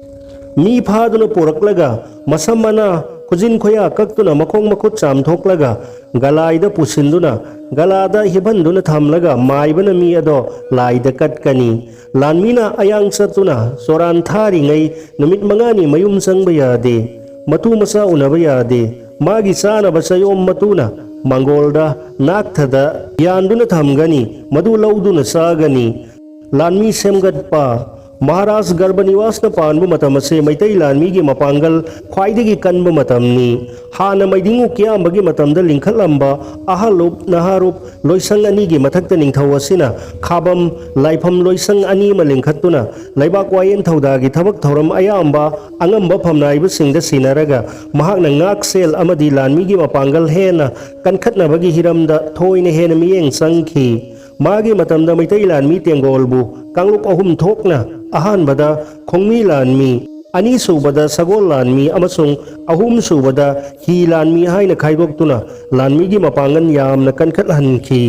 ꯃꯤ ꯐꯥꯗꯨꯅ ꯄꯨꯔꯛꯂꯒ ꯃꯁꯝ ꯃꯅꯥ, ꯈꯨꯖꯤꯟ ꯈꯨꯌꯥ ꯀꯛꯇꯨꯅ ꯃꯈꯣꯡ ꯃꯈꯨꯠ ꯆꯥꯝꯊꯣꯛꯂꯒ ꯒꯂꯥꯏꯗ ꯄꯨꯁꯤꯟꯗꯨꯅ ꯒꯂꯥꯗ ꯍꯤꯞꯍꯟꯗꯨꯅ ꯊꯝꯂꯒ ꯃꯥꯏꯕꯅ ꯃꯤ ꯑꯗꯣ ꯂꯥꯏꯗ ꯀꯠꯀꯅꯤ꯫ ꯂꯥꯟꯃꯤꯅ ꯑꯌꯥꯡ ꯆꯠꯇꯨꯅ ꯆꯣꯔꯥꯟ ꯊꯥꯔꯤꯉꯩ ꯅꯨꯃꯤꯠ ꯃꯉꯥꯅꯤ ꯃꯌꯨꯝ ꯆꯪꯕ ꯌꯥꯗꯦ꯫ ꯃꯇꯨ ꯃꯆꯥ ꯎꯅꯕ ꯌꯥꯗꯦ꯫ ꯃꯥꯒꯤ ꯆꯥꯅꯕ ꯆꯌꯣꯝ ꯃꯇꯨꯅ ꯃꯪꯒꯣꯜꯗ, ꯅꯥꯛꯊꯗ ꯌꯥꯟꯗꯨꯅ ꯊꯝꯒꯅꯤ꯫ ꯃꯗꯨ ꯂꯧꯗꯨꯅ ꯆꯥꯒꯅꯤ꯫ ꯂꯥꯟꯃꯤ ꯁꯦꯝꯒꯠꯄ꯫ ꯃꯍꯥꯔꯥꯖ ꯒꯔꯚꯅꯤꯋꯥꯁꯅ ꯄꯥꯟꯕ ꯃꯇꯝ ꯑꯁꯤ ꯃꯩꯇꯩ ꯂꯥꯟꯃꯤꯒꯤ ꯃꯄꯥꯡꯒꯜ ꯈ꯭ꯋꯥꯏꯗꯒꯤ ꯀꯟꯕ ꯃꯇꯝꯅꯤ꯫ ꯍꯥꯟꯅ ꯃꯩꯗꯤꯡꯉꯨ ꯀꯤꯌꯥꯝꯕꯒꯤ ꯃꯇꯝꯗ ꯂꯤꯡꯈꯠꯂꯝꯕ ꯑꯍꯥꯂꯨꯞ ꯅꯍꯥꯔꯨꯞ ꯂꯣꯏꯁꯪ ꯑꯅꯤꯒꯤ ꯃꯊꯛꯇ ꯅꯤꯡꯊꯧ ꯑꯁꯤꯅ ꯈꯥꯕꯝ, ꯂꯥꯏꯐꯝ ꯂꯣꯏꯁꯪ ꯑꯅꯤ ꯑꯃ ꯂꯤꯡꯈꯠꯇꯨꯅ ꯂꯩꯕꯥꯛ ꯋꯥꯌꯦꯟ ꯊꯧꯗꯥꯒꯤ ꯊꯕꯛ ꯊꯧꯔꯝ ꯑꯌꯥꯝꯕ ꯑꯉꯝꯕ ꯐꯝꯅꯥꯏꯕꯁꯤꯡꯗ ꯁꯤꯟꯅꯔꯒ ꯃꯍꯥꯛꯅ ꯉꯥꯛꯁꯦꯜ ꯑꯃꯗꯤ ꯂꯥꯟꯃꯤꯒꯤ ꯃꯄꯥꯡꯒꯜ ꯍꯦꯟꯅ ꯀꯟꯈꯠꯅꯕꯒꯤ ꯍꯤꯔꯝꯗ ꯊꯣꯏꯅ ꯍꯦꯟꯅ ꯃꯤꯠꯌꯦꯡ ꯆꯪꯈꯤ꯫ ꯃꯥꯒꯤ ꯃꯇꯝꯗ ꯃꯩꯇꯩ ꯂꯥꯟꯃꯤ ꯇꯦꯡꯒꯣꯜꯕꯨ ꯀꯥꯡꯂꯨꯞ ꯑꯍꯨꯝ ꯊꯣꯛꯅ, ꯑꯍꯥꯟꯕꯗ ꯈꯣꯡꯃꯤ ꯂꯥꯟꯃꯤ, ꯑꯅꯤꯁꯨꯕꯗ ꯁꯒꯣꯜ ꯂꯥꯟꯃꯤ ꯑꯃꯁꯨꯡ ꯑꯍꯨꯝꯁꯨꯕꯗ ꯍꯤ ꯂꯥꯟꯃꯤ ꯍꯥꯏꯅ ꯈꯥꯏꯗꯣꯛꯇꯨꯅ ꯂꯥꯟꯃꯤꯒꯤ ꯃꯄꯥꯡꯒꯜ ꯌꯥꯝꯅ ꯀꯟꯈꯠꯍꯟꯈꯤ꯫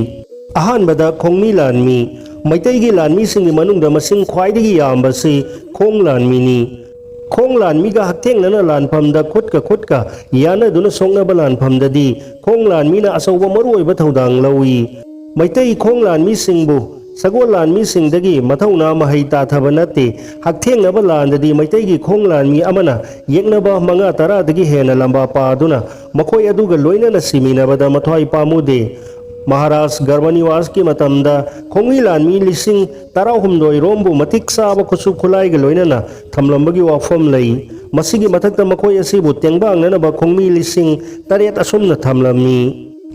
ꯑꯍꯥꯟꯕꯗ ꯈꯣꯡꯃꯤ ꯂꯥꯟꯃꯤ꯫ ꯃꯩꯇꯩꯒꯤ ꯂꯥꯟꯃꯤꯁꯤꯡꯒꯤ ꯃꯅꯨꯡꯗ ꯃꯁꯤꯡ ꯈ꯭ꯋꯥꯏꯗꯒꯤ ꯌꯥꯝꯕꯁꯤ ꯈꯣꯡ ꯂꯥꯟꯃꯤꯅꯤ꯫ ꯈꯣꯡ ꯂꯥꯟꯃꯤꯒ ꯍꯛꯊꯦꯡꯅꯅ ꯂꯥꯟꯐꯝꯗ ꯈꯨꯠꯀ ꯈꯨꯠꯀ ꯌꯥꯅꯗꯨꯅ ꯁꯣꯛꯅꯕ ꯂꯥꯟꯐꯝꯗꯗꯤ ꯈꯣꯡ ꯂꯥꯟꯃꯤꯅ ꯑꯆꯧꯕ ꯃꯔꯨꯑꯣꯏꯕ ꯊꯧꯗꯥꯡ ꯂꯧꯏ꯫ ꯃꯩꯇꯩ ꯈꯣꯡ ꯂꯥꯟꯃꯤꯁꯤꯡꯕꯨ ꯁꯒꯣꯜ ꯂꯥꯟꯃꯤꯁꯤꯡꯗꯒꯤ ꯃꯊꯧꯅꯥ ꯃꯍꯩ ꯇꯥꯊꯕ ꯅꯠꯇꯦ꯫ ꯍꯛꯊꯦꯡꯅꯕ ꯂꯥꯟꯗꯗꯤ ꯃꯩꯇꯩꯒꯤ ꯈꯣꯡ ꯂꯥꯟꯃꯤ ꯑꯃꯅ ꯌꯦꯛꯅꯕ ꯃꯉꯥ ꯇꯔꯥꯗꯒꯤ ꯍꯦꯟꯅ ꯂꯝꯕꯥ ꯄꯥꯗꯨꯅ ꯃꯈꯣꯏ ꯑꯗꯨꯒ ꯂꯣꯏꯅꯅ ꯁꯤꯃꯤꯟꯅꯕꯗ ꯃꯊ꯭ꯋꯥꯏ ꯄꯥꯝꯃꯨꯗꯦ꯫ ꯃꯍꯥꯔꯥꯖ ꯒꯔꯕꯅꯤꯋꯥꯁꯀꯤ ꯃꯇꯝꯗ ꯈꯣꯡꯃꯤ ꯂꯥꯟꯃꯤ ꯂꯤꯁꯤꯡ ꯇꯔꯥꯍꯨꯝꯗꯣꯏ ꯔꯣꯝꯕꯨ ꯃꯇꯤꯛ ꯆꯥꯕ ꯈꯨꯠꯁꯨ ꯈꯨꯠꯂꯥꯏꯒ ꯂꯣꯏꯅꯅ ꯊꯝꯂꯝꯕꯒꯤ ꯋꯥꯐꯝ ꯂꯩ꯫ ꯃꯁꯤꯒꯤ ꯃꯊꯛꯇ ꯃꯈꯣꯏ ꯑꯁꯤꯕꯨ ꯇꯦꯡꯕꯥꯡꯅꯅꯕ ꯈꯣꯡꯃꯤ ꯂꯤꯁꯤꯡ ꯇꯔꯦꯠ ꯑꯁꯨꯝꯅ ꯊꯝꯂꯝꯃꯤ꯫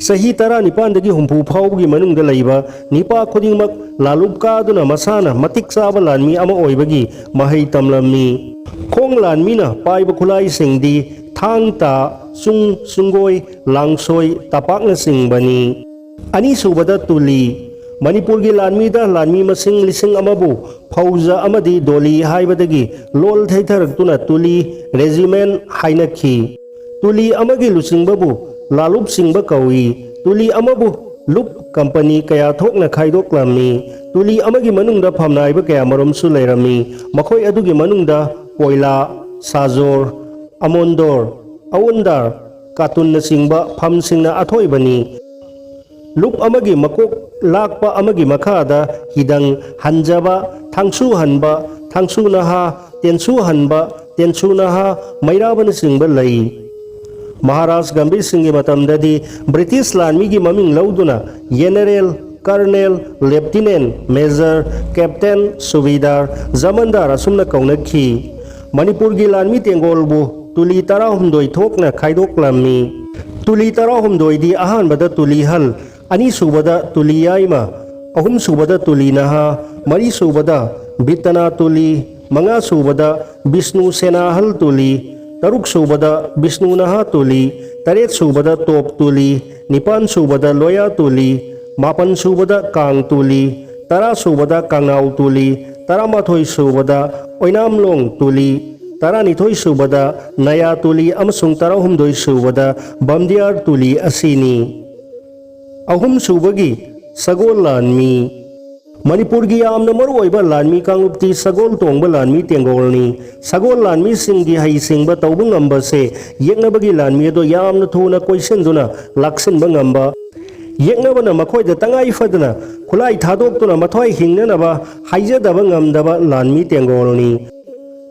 ꯆꯍꯤ ꯇꯔꯥꯅꯤꯄꯥꯟꯗꯒꯤ ꯍꯨꯝꯐꯨ ꯐꯥꯎꯕꯒꯤ ꯃꯅꯨꯡꯗ ꯂꯩꯕ ꯅꯤꯄꯥ ꯈꯨꯗꯤꯡꯃꯛ ꯂꯥꯂꯨꯞ ꯀꯥꯗꯨꯅ ꯃꯁꯥꯅ ꯃꯇꯤꯛ ꯆꯥꯕ ꯂꯥꯟꯃꯤ ꯑꯃ ꯑꯣꯏꯕꯒꯤ ꯃꯍꯩ ꯇꯝꯂꯝꯃꯤ꯫ ꯈꯣꯡ ꯂꯥꯟꯃꯤꯅ ꯄꯥꯏꯕ ꯈꯨꯠꯂꯥꯏꯁꯤꯡꯗꯤ ꯊꯥꯡ ꯇꯥ, ꯆꯨꯡ, ꯆꯨꯡꯒꯣꯏ, ꯂꯥꯡꯁꯣꯏ, ꯇꯄꯥꯛꯅꯆꯤꯡꯕꯅꯤ꯫ ꯑꯅꯤꯁꯨꯕꯗ ꯇꯨꯂꯤ꯫ ꯃꯅꯤꯄꯨꯔꯒꯤ ꯂꯥꯟꯃꯤꯗ ꯂꯥꯟꯃꯤ ꯃꯁꯤꯡ ꯂꯤꯁꯤꯡ ꯑꯃꯕꯨ ꯐꯧꯖ ꯑꯃꯗꯤ ꯗꯣꯂꯤ ꯍꯥꯏꯕꯗꯒꯤ ꯂꯣꯜ ꯊꯩꯊꯔꯛꯇꯨꯅ ꯇꯨꯂꯤ ꯔꯦꯖꯤꯃꯦꯟ ꯍꯥꯏꯅꯈꯤ꯫ ꯇꯨꯂꯤ ꯑꯃꯒꯤ ꯂꯨꯆꯤꯡꯕꯕꯨ ꯂꯥꯂꯨꯞ ꯆꯤꯡꯕ ꯀꯧꯏ꯫ ꯇꯨꯂꯤ ꯑꯃꯕꯨ ꯂꯨꯞ ꯀꯝꯄꯅꯤ ꯀꯌꯥ ꯊꯣꯛꯅ ꯈꯥꯏꯗꯣꯛꯂꯝꯃꯤ꯫ ꯇꯨꯂꯤ ꯑꯃꯒꯤ ꯃꯅꯨꯡꯗ ꯐꯝꯅꯥꯏꯕ ꯀꯌꯥ ꯃꯔꯨꯝꯁꯨ ꯂꯩꯔꯝꯃꯤ꯫ ꯃꯈꯣꯏ ꯑꯗꯨꯒꯤ ꯃꯅꯨꯡꯗ ꯄꯣꯏꯂꯥ, ꯁꯥꯖꯣꯔ, ꯑꯃꯣꯟꯗꯣꯔ, ꯑꯋꯨꯟꯗꯥꯔ, ꯀꯥꯇꯨꯟꯅꯆꯤꯡꯕ ꯐꯝꯁꯤꯡꯅ ꯑꯊꯣꯏꯕꯅꯤ꯫ ꯂꯨꯞ ꯑꯃꯒꯤ ꯃꯀꯣꯛ ꯂꯥꯛꯄ ꯑꯃꯒꯤ ꯃꯈꯥꯗ ꯍꯤꯗꯪ ꯍꯟꯖꯕ, ꯊꯥꯡꯁꯨ ꯍꯟꯕ, ꯊꯥꯡꯁꯨ ꯅꯍꯥ, ꯇꯦꯟꯁꯨ ꯍꯟꯕ, ꯇꯦꯟꯁꯨ ꯅꯍꯥ, ꯃꯩꯔꯥꯕꯅꯆꯤꯡꯕ ꯂꯩ꯫ ꯃꯍꯥꯔꯥꯖ ꯒꯝꯚꯤꯔ ꯁꯤꯡꯒꯤ ꯃꯇꯝꯗꯗꯤ ꯕ꯭ꯔꯤꯇꯤꯁ ꯂꯥꯟꯃꯤꯒꯤ ꯃꯃꯤꯡ ꯂꯧꯗꯨꯅ general, colonel, lieutenant, major, captain, ꯁꯨꯕꯦꯗꯥꯔ, ꯖꯃꯟꯗꯥꯔ ꯑꯁꯨꯝꯅ ꯀꯧꯅꯈꯤ꯫ ꯃꯅꯤꯄꯨꯔꯒꯤ ꯂꯥꯟꯃꯤ ꯇꯦꯡꯒꯣꯜꯕꯨ ꯇꯨꯂꯤ ꯇꯔꯥꯍꯨꯝꯗꯣꯏ ꯊꯣꯛꯅ ꯈꯥꯏꯗꯣꯛꯂꯝꯃꯤ꯫ ꯇꯨꯂꯤ ꯇꯔꯥꯍꯨꯝꯗꯣꯏꯗꯤ ꯑꯍꯥꯟꯕꯗ ꯇꯨꯂꯤ ꯍꯜ, ꯑꯅꯤꯁꯨꯕꯗ ꯇꯨꯂꯤ ꯌꯥꯏꯃ, ꯑꯍꯨꯝꯁꯨꯕꯗ ꯇꯨꯂꯤ ꯅꯍꯥ, ꯃꯔꯤꯁꯨꯕꯗ ꯕꯤꯇꯅꯥ ꯇꯨꯂꯤ, ꯃꯉꯥꯁꯨꯕꯗ ꯕꯤꯁꯅꯨ ꯁꯦꯅꯥꯍꯜ ꯇꯨꯂꯤ, ꯇꯔꯨꯛꯁꯨꯕꯗ ꯕꯤꯁꯅꯨ ꯅꯍꯥ ꯇꯨꯂꯤ, ꯇꯔꯦꯠꯁꯨꯕꯗ ꯇꯣꯞ ꯇꯨꯂꯤ, ꯅꯤꯄꯥꯟꯁꯨꯕꯗ ꯂꯣꯌꯥ ꯇꯨꯂꯤ, ꯃꯥꯄꯟꯁꯨꯕꯗ ꯀꯥꯡ ꯇꯨꯂꯤ, ꯇꯔꯥꯁꯨꯕꯗ ꯀꯥꯡꯅꯥꯎ ꯇꯨꯂꯤ, ꯇꯔꯥꯃꯥꯊꯣꯏꯁꯨꯕꯗ ꯑꯣꯏꯅꯥꯝꯂꯣꯡ ꯇꯨꯂꯤ, ꯇꯔꯥꯅꯤꯊꯣꯏꯁꯨꯕꯗ ꯅꯌꯥ ꯇꯨꯂꯤ ꯑꯃꯁꯨꯡ ꯇꯔꯥꯍꯨꯝꯗꯣꯏꯁꯨꯕꯗ ꯕꯝꯗꯤꯌꯥꯔ ꯇꯨꯂꯤ ꯑꯁꯤꯅꯤ꯫ ꯑꯍꯨꯝꯁꯨꯕꯒꯤ ꯁꯒꯣꯜ ꯂꯥꯟꯃꯤ꯫ ꯃꯅꯤꯄꯨꯔꯒꯤ ꯌꯥꯝꯅ ꯃꯔꯨꯑꯣꯏꯕ ꯂꯥꯟꯃꯤ ꯀꯥꯡꯂꯨꯞꯇꯤ ꯁꯒꯣꯜ ꯇꯣꯡꯕ ꯂꯥꯟꯃꯤ ꯇꯦꯡꯒꯣꯜꯅꯤ꯫ ꯁꯒꯣꯜ ꯂꯥꯟꯃꯤꯁꯤꯡꯒꯤ ꯍꯩꯁꯤꯡꯕ ꯇꯧꯕ ꯉꯝꯕꯁꯦ ꯌꯦꯛꯅꯕꯒꯤ ꯂꯥꯟꯃꯤ ꯑꯗꯣ ꯌꯥꯝꯅ ꯊꯨꯅ ꯀꯣꯏꯁꯤꯟꯗꯨꯅ ꯂꯥꯛꯁꯤꯟꯕ ꯉꯝꯕ, ꯌꯦꯛꯅꯕꯅ ꯃꯈꯣꯏꯗ ꯇꯉꯥꯏ ꯐꯗꯅ ꯈꯨꯠꯂꯥꯏ ꯊꯥꯗꯣꯛꯇꯨꯅ ꯃꯊ꯭ꯋꯥꯏ ꯍꯤꯡꯅꯅꯕ ꯍꯥꯏꯖꯗꯕ ꯉꯝꯗꯕ ꯂꯥꯟꯃꯤ ꯇꯦꯡꯒꯣꯜꯅꯤ꯫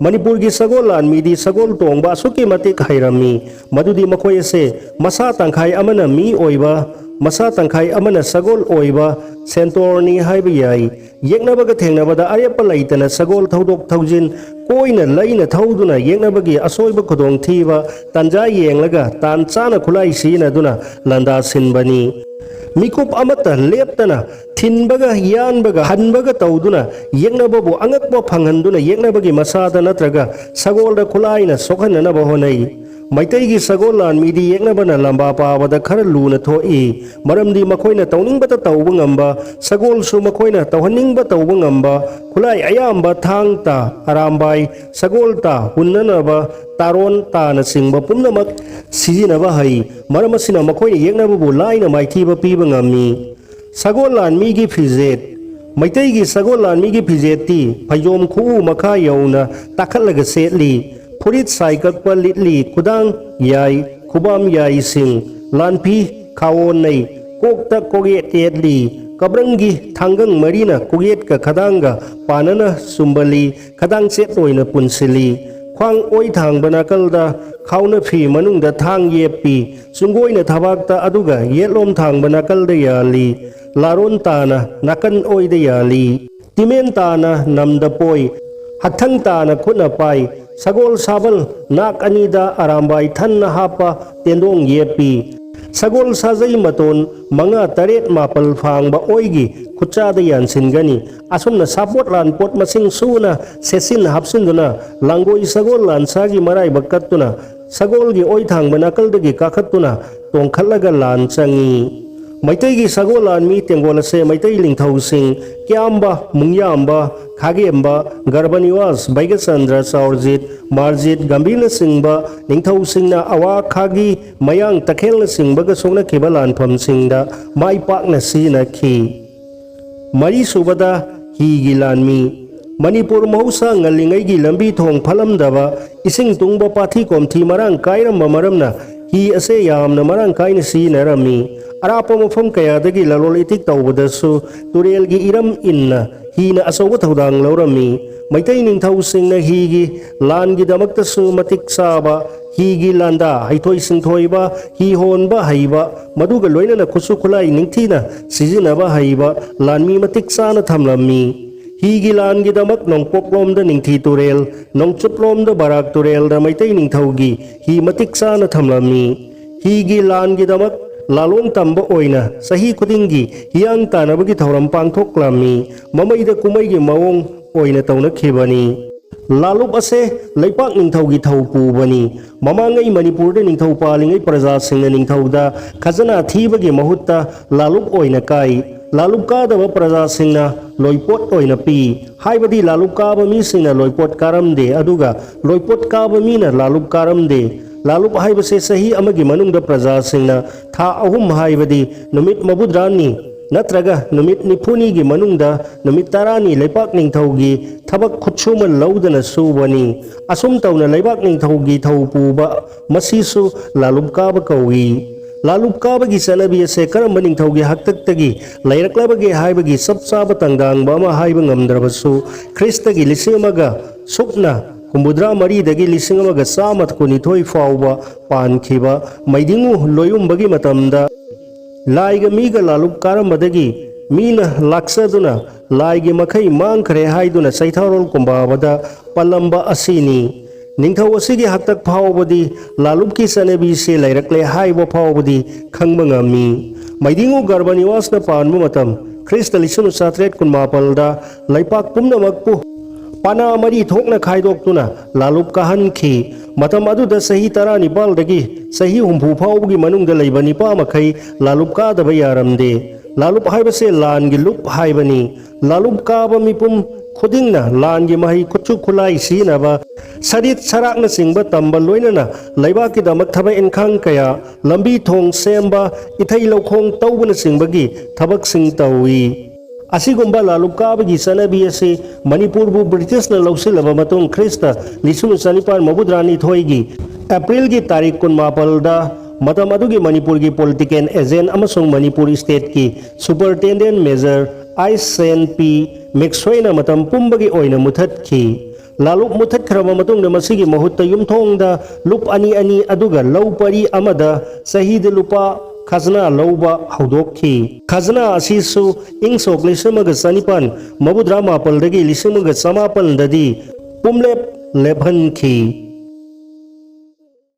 ꯃꯅꯤꯄꯨꯔꯒꯤ ꯁꯒꯣꯜ ꯂꯥꯟꯃꯤꯗꯤ ꯁꯒꯣꯜ ꯇꯣꯡꯕ ꯑꯁꯨꯛꯀꯤ ꯃꯇꯤꯛ ꯍꯩꯔꯝꯃꯤ, ꯃꯗꯨꯗꯤ ꯃꯈꯣꯏ ꯑꯁꯦ ꯃꯁꯥ ꯇꯪꯈꯥꯏ ꯑꯃꯅ ꯃꯤ ꯑꯣꯏꯕ, ꯃꯁꯥ ꯇꯪꯈꯥꯏ ꯑꯃꯅ ꯁꯒꯣꯜ ꯑꯣꯏꯕ ꯁꯦꯟꯇꯣꯔꯅꯤ ꯍꯥꯏꯕ ꯌꯥꯏ꯫ ꯌꯦꯛꯅꯕꯒ ꯊꯦꯡꯅꯕꯗ ꯑꯔꯦꯞꯄ ꯂꯩꯇꯅ ꯁꯒꯣꯜ ꯊꯧꯗꯣꯛ ꯊꯧꯖꯤꯟ ꯀꯣꯏꯅ ꯂꯩꯅ ꯊꯧꯗꯨꯅ ꯌꯦꯛꯅꯕꯒꯤ ꯑꯁꯣꯏꯕ ꯈꯨꯗꯣꯡꯊꯤꯕ ꯇꯥꯟꯖꯥ ꯌꯦꯡꯂꯒ ꯇꯥꯟ ꯆꯥꯅ ꯈꯨꯠꯂꯥꯏ ꯁꯤꯖꯤꯟꯅꯗꯨꯅ ꯂꯥꯟꯗꯥ ꯁꯤꯟꯕꯅꯤ꯫ ꯃꯤꯀꯨꯞ ꯑꯃꯠꯇ ꯂꯦꯞꯇꯅ ꯊꯤꯟꯕꯒ ꯌꯥꯟꯕꯒ ꯍꯟꯕꯒ ꯇꯧꯗꯨꯅ ꯌꯦꯛꯅꯕꯕꯨ ꯑꯉꯛꯄ ꯐꯪꯍꯟꯗꯨꯅ ꯌꯦꯛꯅꯕꯒꯤ ꯃꯁꯥꯗ ꯅꯠꯇ꯭ꯔꯒ ꯁꯒꯣꯜꯗ ꯈꯨꯠꯂꯥꯏꯅ ꯁꯣꯛꯍꯟꯅꯅꯕ ꯍꯣꯠꯅꯩ꯫ ꯃꯩꯇꯩꯒꯤ ꯁꯒꯣꯜ ꯂꯥꯟꯃꯤꯗꯤ ꯌꯦꯛꯅꯕꯅ ꯂꯝꯕꯥ ꯄꯥꯕꯗ ꯈꯔ ꯂꯨꯅ ꯊꯣꯛꯏ꯫ ꯃꯔꯝꯗꯤ ꯃꯈꯣꯏꯅ ꯇꯧꯅꯤꯡꯕꯇ ꯇꯧꯕ ꯉꯝꯕ, ꯁꯒꯣꯜꯁꯨ ꯃꯈꯣꯏꯅ ꯇꯧꯍꯟꯅꯤꯡꯕ ꯇꯧꯕ ꯉꯝꯕ, ꯈꯨꯠꯂꯥꯏ ꯑꯌꯥꯝꯕ ꯊꯥꯡ ꯇꯥ, ꯑꯔꯥꯝꯕꯥꯏ, ꯁꯒꯣꯜ ꯇꯥ, ꯍꯨꯟꯅꯅꯕ ꯇꯥꯔꯣꯟ ꯇꯥꯅꯆꯤꯡꯕ ꯄꯨꯝꯅꯃꯛ ꯁꯤꯖꯤꯟꯅꯕ ꯍꯩ꯫ ꯃꯔꯝ ꯑꯁꯤꯅ ꯃꯈꯣꯏꯅ ꯌꯦꯛꯅꯕꯕꯨ ꯂꯥꯏꯅ ꯃꯥꯏꯊꯤꯕ ꯄꯤꯕ ꯉꯝꯃꯤ꯫ ꯁꯒꯣꯜ ꯂꯥꯟꯃꯤꯒꯤ ꯐꯤꯖꯦꯠ꯫ ꯃꯩꯇꯩꯒꯤ ꯁꯒꯣꯜ ꯂꯥꯟꯃꯤꯒꯤ ꯐꯤꯖꯦꯠꯇꯤ ꯐꯩꯖꯣꯝ ꯈꯨꯎ ꯃꯈꯥ ꯌꯧꯅ ꯇꯥꯈꯠꯂꯒ ꯁꯦꯠꯂꯤ꯫ ꯐꯨꯔꯤꯠ ꯁꯥꯏ ꯀꯛꯄ ꯂꯤꯠꯂꯤ꯫ ꯈꯨꯗꯥꯡ ꯌꯥꯏ, ꯈꯨꯕꯥꯝ ꯌꯥꯏꯁꯤꯡ, ꯂꯥꯟꯐꯤ, ꯈꯥꯑꯣꯟꯅꯩ, ꯀꯣꯛꯇ ꯀꯣꯛꯌꯦꯠ ꯌꯦꯠꯂꯤ꯫ ꯀꯕ꯭ꯔꯪꯒꯤ ꯊꯥꯡꯒꯪ ꯃꯔꯤꯅ ꯀꯣꯛꯌꯦꯠꯀ ꯈꯗꯥꯡꯒ ꯄꯥꯅꯅ ꯁꯨꯝꯕꯜꯂꯤ꯫ ꯈꯗꯥꯡ ꯆꯦꯠ ꯑꯣꯏꯅ ꯄꯨꯟꯁꯤꯜꯂꯤ꯫ ꯈ꯭ꯋꯥꯡ ꯑꯣꯏ ꯊꯥꯡꯕ ꯅꯥꯀꯜꯗ ꯈꯥꯎꯅ ꯐꯤ ꯃꯅꯨꯡꯗ ꯊꯥꯡ ꯌꯦꯞꯄꯤ꯫ ꯆꯨꯡꯒꯣꯏꯅ ꯊꯕꯥꯛꯇ ꯑꯗꯨꯒ ꯌꯦꯠꯂꯣꯝ ꯊꯥꯡꯕ ꯅꯥꯀꯜꯗ ꯌꯥꯜꯂꯤ꯫ ꯂꯥꯔꯣꯟ ꯇꯥꯅ ꯅꯥꯀꯟ ꯑꯣꯏꯗ ꯌꯥꯜꯂꯤ꯫ ꯇꯤꯃꯦꯟ ꯇꯥꯅ ꯅꯝꯗ ꯄꯣꯏ꯫ ꯍꯛꯊꯪ ꯇꯥꯅ ꯈꯨꯠꯅ ꯄꯥꯏ꯫ ꯁꯒꯣꯜ ꯁꯥꯕꯜ ꯅꯥꯛ ꯑꯅꯤꯗ ꯑꯔꯥꯝꯕꯥꯏ ꯊꯟꯅ ꯍꯥꯞꯄ ꯇꯦꯟꯗꯣꯡ ꯌꯦꯞꯄꯤ꯫ ꯁꯒꯣꯜ ꯁꯥꯖꯩ ꯃꯇꯣꯟ ꯃꯉꯥ ꯇꯔꯦꯠ ꯃꯥꯄꯜ ꯐꯥꯡꯕ ꯑꯣꯏꯒꯤ ꯈꯨꯠꯆꯥꯗ ꯌꯥꯟꯁꯤꯟꯒꯅꯤ꯫ ꯑꯁꯨꯝꯅ ꯁꯥꯄꯣꯠ ꯂꯥꯟꯄꯣꯠ ꯃꯁꯤꯡ ꯁꯨꯅ ꯁꯦꯠꯆꯤꯟ ꯍꯥꯞꯆꯤꯟꯗꯨꯅ ꯂꯥꯡꯒꯣꯏ ꯁꯒꯣꯜ ꯂꯥꯟꯁꯥꯒꯤ ꯃꯔꯥꯏꯕꯛ ꯀꯠꯇꯨꯅ ꯁꯒꯣꯜꯒꯤ ꯑꯣꯏ ꯊꯥꯡꯕ ꯅꯥꯀꯜꯗꯒꯤ ꯀꯥꯈꯠꯇꯨꯅ ꯇꯣꯡꯈꯠꯂꯒ ꯂꯥꯟ ꯆꯪꯉꯤ꯫ ꯃꯩꯇꯩꯒꯤ ꯁꯒꯣꯜ ꯂꯥꯟꯃꯤ ꯇꯦꯡꯒꯣꯜ ꯑꯁꯦ ꯃꯩꯇꯩ ꯅꯤꯡꯊꯧꯁꯤꯡ ꯀ꯭ꯌꯥꯝꯕ, ꯃꯨꯡꯌꯥꯝꯕ, ꯈꯥꯒꯦꯝꯕ, ꯒꯔꯕꯅꯤꯋꯥꯁ, ꯕꯩꯒꯆꯟꯗ꯭ꯔ, ꯆꯥꯎꯔꯖꯤꯠ, ꯃꯥꯔꯖꯤꯠ ꯒꯝꯚꯤꯔꯅꯆꯤꯡꯕ ꯅꯤꯡꯊꯧꯁꯤꯡꯅ ꯑꯋꯥ ꯈꯥꯒꯤ, ꯃꯌꯥꯡ ꯇꯈꯦꯜꯅꯆꯤꯡꯕꯒ ꯁꯣꯛꯅꯈꯤꯕ ꯂꯥꯟꯐꯝꯁꯤꯡꯗ ꯃꯥꯏ ꯄꯥꯛꯅ ꯁꯤꯖꯤꯟꯅꯈꯤ꯫ ꯃꯔꯤꯁꯨꯕꯗ, ꯍꯤꯒꯤ ꯂꯥꯟꯃꯤ꯫ ꯃꯅꯤꯄꯨꯔ ꯃꯍꯧꯁꯥ ꯉꯜꯂꯤꯉꯩꯒꯤ ꯂꯝꯕꯤ ꯊꯣꯡ ꯐꯠꯂꯝꯗꯕ, ꯏꯁꯤꯡ ꯇꯨꯡꯕ ꯄꯥꯊꯤ ꯀꯣꯝꯊꯤ ꯃꯔꯥꯡ ꯀꯥꯏꯔꯝꯕ ꯃꯔꯝꯅ ꯍꯤ ꯑꯁꯦ ꯌꯥꯝꯅ ꯃꯔꯥꯡ ꯀꯥꯏꯅ ꯁꯤꯖꯤꯟꯅꯔꯝꯃꯤ꯫ ꯑꯔꯥꯞꯄ ꯃꯐꯝ ꯀꯌꯥꯗꯒꯤ ꯂꯂꯣꯜ ꯏꯇꯤꯛ ꯇꯧꯕꯗꯁꯨ ꯇꯨꯔꯦꯜꯒꯤ ꯏꯔꯝ ꯏꯟꯅ ꯍꯤꯅ ꯑꯆꯧꯕ ꯊꯧꯗꯥꯡ ꯂꯧꯔꯝꯃꯤ꯫ ꯃꯩꯇꯩ ꯅꯤꯡꯊꯧꯁꯤꯡꯅ ꯍꯤꯒꯤ ꯂꯥꯟꯒꯤꯗꯃꯛꯇꯁꯨ ꯃꯇꯤꯛ ꯆꯥꯕ ꯍꯤꯒꯤ ꯂꯥꯟꯗꯥ, ꯍꯩꯊꯣꯏ ꯁꯤꯡꯊꯣꯏꯕ, ꯍꯤ ꯍꯣꯟꯕ ꯍꯩꯕ, ꯃꯗꯨꯒ ꯂꯣꯏꯅꯅ ꯈꯨꯠꯁꯨ ꯈꯨꯠꯂꯥꯏ ꯅꯤꯡꯊꯤꯅ ꯁꯤꯖꯤꯟꯅꯕ ꯍꯩꯕ ꯂꯥꯟꯃꯤ ꯃꯇꯤꯛ ꯆꯥꯅ ꯊꯝꯂꯝꯃꯤ꯫ ꯍꯤꯒꯤ ꯂꯥꯟꯒꯤꯗꯃꯛ ꯅꯣꯡꯄꯣꯛꯂꯣꯝꯗ ꯅꯤꯡꯊꯤ ꯇꯨꯔꯦꯜ, ꯅꯣꯡꯆꯨꯞꯂꯣꯝꯗ ꯕꯔꯥꯛ ꯇꯨꯔꯦꯜꯗ ꯃꯩꯇꯩ ꯅꯤꯡꯊꯧꯒꯤ ꯍꯤ ꯃꯇꯤꯛ ꯆꯥꯅ ꯊꯝꯂꯝꯃꯤ꯫ ꯍꯤꯒꯤ ꯂꯥꯟꯒꯤꯗꯃꯛ ꯂꯥꯂꯣꯡ ꯇꯝꯕ ꯑꯣꯏꯅ ꯆꯍꯤ ꯈꯨꯗꯤꯡꯒꯤ ꯍꯤꯌꯥꯡ ꯇꯥꯟꯅꯕꯒꯤ ꯊꯧꯔꯝ ꯄꯥꯡꯊꯣꯛꯂꯝꯃꯤ꯫ ꯃꯃꯩꯗ ꯀꯨꯝꯃꯩꯒꯤ ꯃꯑꯣꯡ ꯑꯣꯏꯅ ꯇꯧꯅꯈꯤꯕꯅꯤ꯫ ꯂꯥꯂꯨꯞ ꯑꯁꯦ ꯂꯩꯄꯥꯛ ꯅꯤꯡꯊꯧꯒꯤ ꯊꯧ ꯄꯨꯕꯅꯤ꯫ ꯃꯃꯥꯡꯉꯩ ꯃꯅꯤꯄꯨꯔꯗ ꯅꯤꯡꯊꯧ ꯄꯥꯜꯂꯤꯉꯩ ꯄ꯭ꯔꯖꯥꯁꯤꯡꯅ ꯅꯤꯡꯊꯧꯗ ꯈꯖꯅꯥ ꯊꯤꯕꯒꯤ ꯃꯍꯨꯠꯇ ꯂꯥꯂꯨꯞ ꯑꯣꯏꯅ ꯀꯥꯏ꯫ ꯂꯥꯂꯨꯞ ꯀꯥꯗꯕ ꯄ꯭ꯔꯖꯥꯁꯤꯡꯅ ꯂꯣꯏꯄꯣꯠ ꯑꯣꯏꯅ ꯄꯤ꯫ ꯍꯥꯏꯕꯗꯤ ꯂꯥꯂꯨꯞ ꯀꯥꯕ ꯃꯤꯁꯤꯡꯅ ꯂꯣꯏꯄꯣꯠ ꯀꯥꯔꯝꯗꯦ, ꯑꯗꯨꯒ ꯂꯣꯏꯄꯣꯠ ꯀꯥꯕ ꯃꯤꯅ ꯂꯥꯂꯨꯞ ꯀꯥꯔꯝꯗꯦ꯫ ꯂꯥꯂꯨꯞ ꯍꯥꯏꯕꯁꯦ ꯆꯍꯤ ꯑꯃꯒꯤ ꯃꯅꯨꯡꯗ ꯄ꯭ꯔꯖꯥꯁꯤꯡꯅ ꯊꯥ ꯑꯍꯨꯝ, ꯍꯥꯏꯕꯗꯤ ꯅꯨꯃꯤꯠ ꯃꯕꯨꯗ꯭ꯔꯥꯅꯤ ꯅꯠꯇ꯭ꯔꯒ ꯅꯨꯃꯤꯠ ꯅꯤꯐꯨꯅꯤꯒꯤ ꯃꯅꯨꯡꯗ ꯅꯨꯃꯤꯠ ꯇꯔꯥꯅꯤ ꯂꯩꯄꯥꯛ ꯅꯤꯡꯊꯧꯒꯤ ꯊꯕꯛ ꯈꯨꯠꯁꯨꯃꯟ ꯂꯧꯗꯅ ꯁꯨꯕꯅꯤ꯫ ꯑꯁꯨꯝ ꯇꯧꯅ ꯂꯩꯕꯥꯛ ꯅꯤꯡꯊꯧꯒꯤ ꯊꯧ ꯄꯨꯕ, ꯃꯁꯤꯁꯨ ꯂꯥꯂꯨꯞ ꯀꯥꯕ ꯀꯧꯏ꯫ ꯂꯥꯂꯨꯞ ꯀꯥꯕꯒꯤ ꯆꯠꯅꯕꯤ ꯑꯁꯦ ꯀꯔꯝꯕ ꯅꯤꯡꯊꯧꯒꯤ ꯍꯥꯛꯇꯛꯇꯒꯤ ꯂꯩꯔꯛꯂꯕꯒꯦ ꯍꯥꯏꯕꯒꯤ ꯆꯞ ꯆꯥꯕ ꯇꯥꯡꯗꯥꯡꯕ ꯑꯃ ꯍꯥꯏꯕ ꯉꯝꯗ꯭ꯔꯕꯁꯨ, ꯈ꯭ꯔꯤꯁꯇꯒꯤ ꯂꯤꯁꯤꯡ ꯑꯃꯒ ꯁꯨꯞꯅ ꯍꯨꯝꯐꯨꯇꯔꯥ ꯃꯔꯤꯗꯒꯤ ꯂꯤꯁꯤꯡ ꯑꯃꯒ ꯆꯥꯝꯃ ꯀꯨꯟꯅꯤꯊꯣꯏ ꯐꯥꯎꯕ ꯄꯥꯟꯈꯤꯕ ꯃꯩꯗꯤꯡꯉꯨ ꯂꯣꯌꯨꯝꯕꯒꯤ ꯃꯇꯝꯗ ꯂꯥꯏꯒ ꯃꯤꯒ ꯂꯥꯂꯨꯞ ꯀꯥꯔꯝꯕꯗꯒꯤ ꯃꯤꯅ ꯂꯥꯛꯆꯗꯨꯅ ꯂꯥꯏꯒꯤ ꯃꯈꯩ ꯃꯥꯡꯈ꯭ꯔꯦ ꯍꯥꯏꯗꯨꯅ ꯆꯩꯊꯥꯔꯣꯜ ꯀꯨꯝꯕꯥꯕꯗ ꯄꯜꯂꯝꯕ ꯑꯁꯤꯅꯤ꯫ ꯅꯤꯡꯊꯧ ꯑꯁꯤꯒꯤ ꯍꯥꯛꯇꯛ ꯐꯥꯎꯕꯗꯤ ꯂꯥꯂꯨꯞꯀꯤ ꯆꯠꯅꯕꯤꯁꯦ ꯂꯩꯔꯛꯂꯦ ꯍꯥꯏꯕ ꯐꯥꯎꯕꯗꯤ ꯈꯪꯕ ꯉꯝꯃꯤ꯫ ꯃꯩꯗꯤꯡꯉꯨ ꯒꯔꯚꯅꯤꯋꯥꯁꯅ ꯄꯥꯟꯕ ꯃꯇꯝ ꯈ꯭ꯔꯤꯁꯇ ꯂꯤꯁꯤꯡ ꯆꯥꯇ꯭ꯔꯦꯠ ꯀꯨꯟꯃꯥꯄꯜꯗ ꯂꯩꯄꯥꯛ ꯄꯨꯝꯅꯃꯛꯄꯨ ꯄꯅꯥ ꯃꯔꯤ ꯊꯣꯛꯅ ꯈꯥꯏꯗꯣꯛꯇꯨꯅ ꯂꯥꯂꯨꯞ ꯀꯥꯍꯟꯈꯤ꯫ ꯃꯇꯝ ꯑꯗꯨꯗ ꯆꯍꯤ ꯇꯔꯥꯅꯤꯄꯥꯜꯗꯒꯤ ꯆꯍꯤ ꯍꯨꯝꯐꯨ ꯐꯥꯎꯕꯒꯤ ꯃꯅꯨꯡꯗ ꯂꯩꯕ ꯅꯤꯄꯥ ꯃꯈꯩ ꯂꯥꯂꯨꯞ ꯀꯥꯗꯕ ꯌꯥꯔꯝꯗꯦ꯫ ꯂꯥꯂꯨꯞ ꯍꯥꯏꯕꯁꯦ ꯂꯥꯟꯒꯤ ꯂꯨꯞ ꯍꯥꯏꯕꯅꯤ꯫ ꯂꯥꯂꯨꯞ ꯀꯥꯕ ꯃꯤꯄꯨꯝ ꯈꯨꯗꯤꯡꯅ ꯂꯥꯟꯒꯤ ꯃꯍꯩ ꯈꯨꯠꯁꯨ ꯈꯨꯠꯂꯥꯏ ꯁꯤꯖꯤꯟꯅꯕ, ꯁꯔꯤꯠ ꯁꯔꯥꯛꯅꯆꯤꯡꯕ ꯇꯝꯕ, ꯂꯣꯏꯅꯅ ꯂꯩꯕꯥꯛꯀꯤꯗꯃꯛ ꯊꯕꯛ ꯏꯟꯈꯥꯡ ꯀꯌꯥ, ꯂꯝꯕꯤ ꯊꯣꯡ ꯁꯦꯝꯕ, ꯏꯊꯩ ꯂꯧꯈꯣꯡ ꯇꯧꯕꯅꯆꯤꯡꯕꯒꯤ ꯊꯕꯛꯁꯤꯡ ꯇꯧꯏ꯫ ꯑꯁꯤꯒꯨꯝꯕ ꯂꯥꯂꯨꯞ ꯀꯥꯕꯒꯤ ꯆꯠꯅꯕꯤ ꯑꯁꯤ ꯃꯅꯤꯄꯨꯔꯕꯨ ꯕ꯭ꯔꯤꯇꯤꯁꯅ ꯂꯧꯁꯤꯜꯂꯕ ꯃꯇꯨꯡ ꯈ꯭ꯔꯤꯁꯇ ꯂꯤꯁꯤꯡ ꯆꯅꯤꯄꯥꯟ ꯃꯧꯗ꯭ꯔꯥꯅꯤꯊꯣꯏꯒꯤ ꯑꯦꯄ꯭ꯔꯤꯜꯒꯤ ꯇꯥꯔꯤꯛ ꯀꯨꯟꯃꯥꯄꯜꯗ ꯃꯇꯝ ꯑꯗꯨꯒꯤ ꯃꯅꯤꯄꯨꯔꯒꯤ ꯄꯣꯂꯤꯇꯤꯀꯦꯜ ꯑꯦꯖꯦꯟ ꯑꯃꯁꯨꯡ ꯃꯅꯤꯄꯨꯔ ꯁ꯭ꯇꯦꯠꯀꯤ superintendent major ice N P ꯃꯦꯛꯁꯣꯏꯅ ꯃꯇꯝ ꯄꯨꯝꯕꯒꯤ ꯑꯣꯏꯅ ꯃꯨꯊꯠꯈꯤ꯫ ꯂꯥꯂꯨꯞ ꯃꯨꯊꯠꯈ꯭ꯔꯕ ꯃꯇꯨꯡꯗ ꯃꯁꯤꯒꯤ ꯃꯍꯨꯠꯇ ꯌꯨꯝꯊꯣꯡꯗ ꯂꯨꯞ ꯑꯅꯤ ꯑꯅꯤ ꯑꯗꯨꯒ ꯂꯧ ꯄꯔꯤ ꯑꯃꯗ ꯆꯍꯤꯗ ꯂꯨꯄꯥ ꯈꯖꯅꯥ ꯂꯧꯕ ꯍꯧꯗꯣꯛꯈꯤ꯫ ꯈꯖꯅꯥ ꯑꯁꯤꯁꯨ ꯏꯪ ꯁꯣꯛ ꯂꯤꯁꯤꯡ ꯑꯃꯒ ꯆꯅꯤꯄꯥꯟ ꯃꯧꯗ꯭ꯔꯥ ꯃꯥꯄꯜꯗꯒꯤ ꯂꯤꯁꯤꯡ ꯑꯃꯒ ꯆꯃꯥꯄꯜꯗꯗꯤ ꯄꯨꯝꯂꯦꯞ ꯂꯦꯞꯍꯟꯈꯤ꯫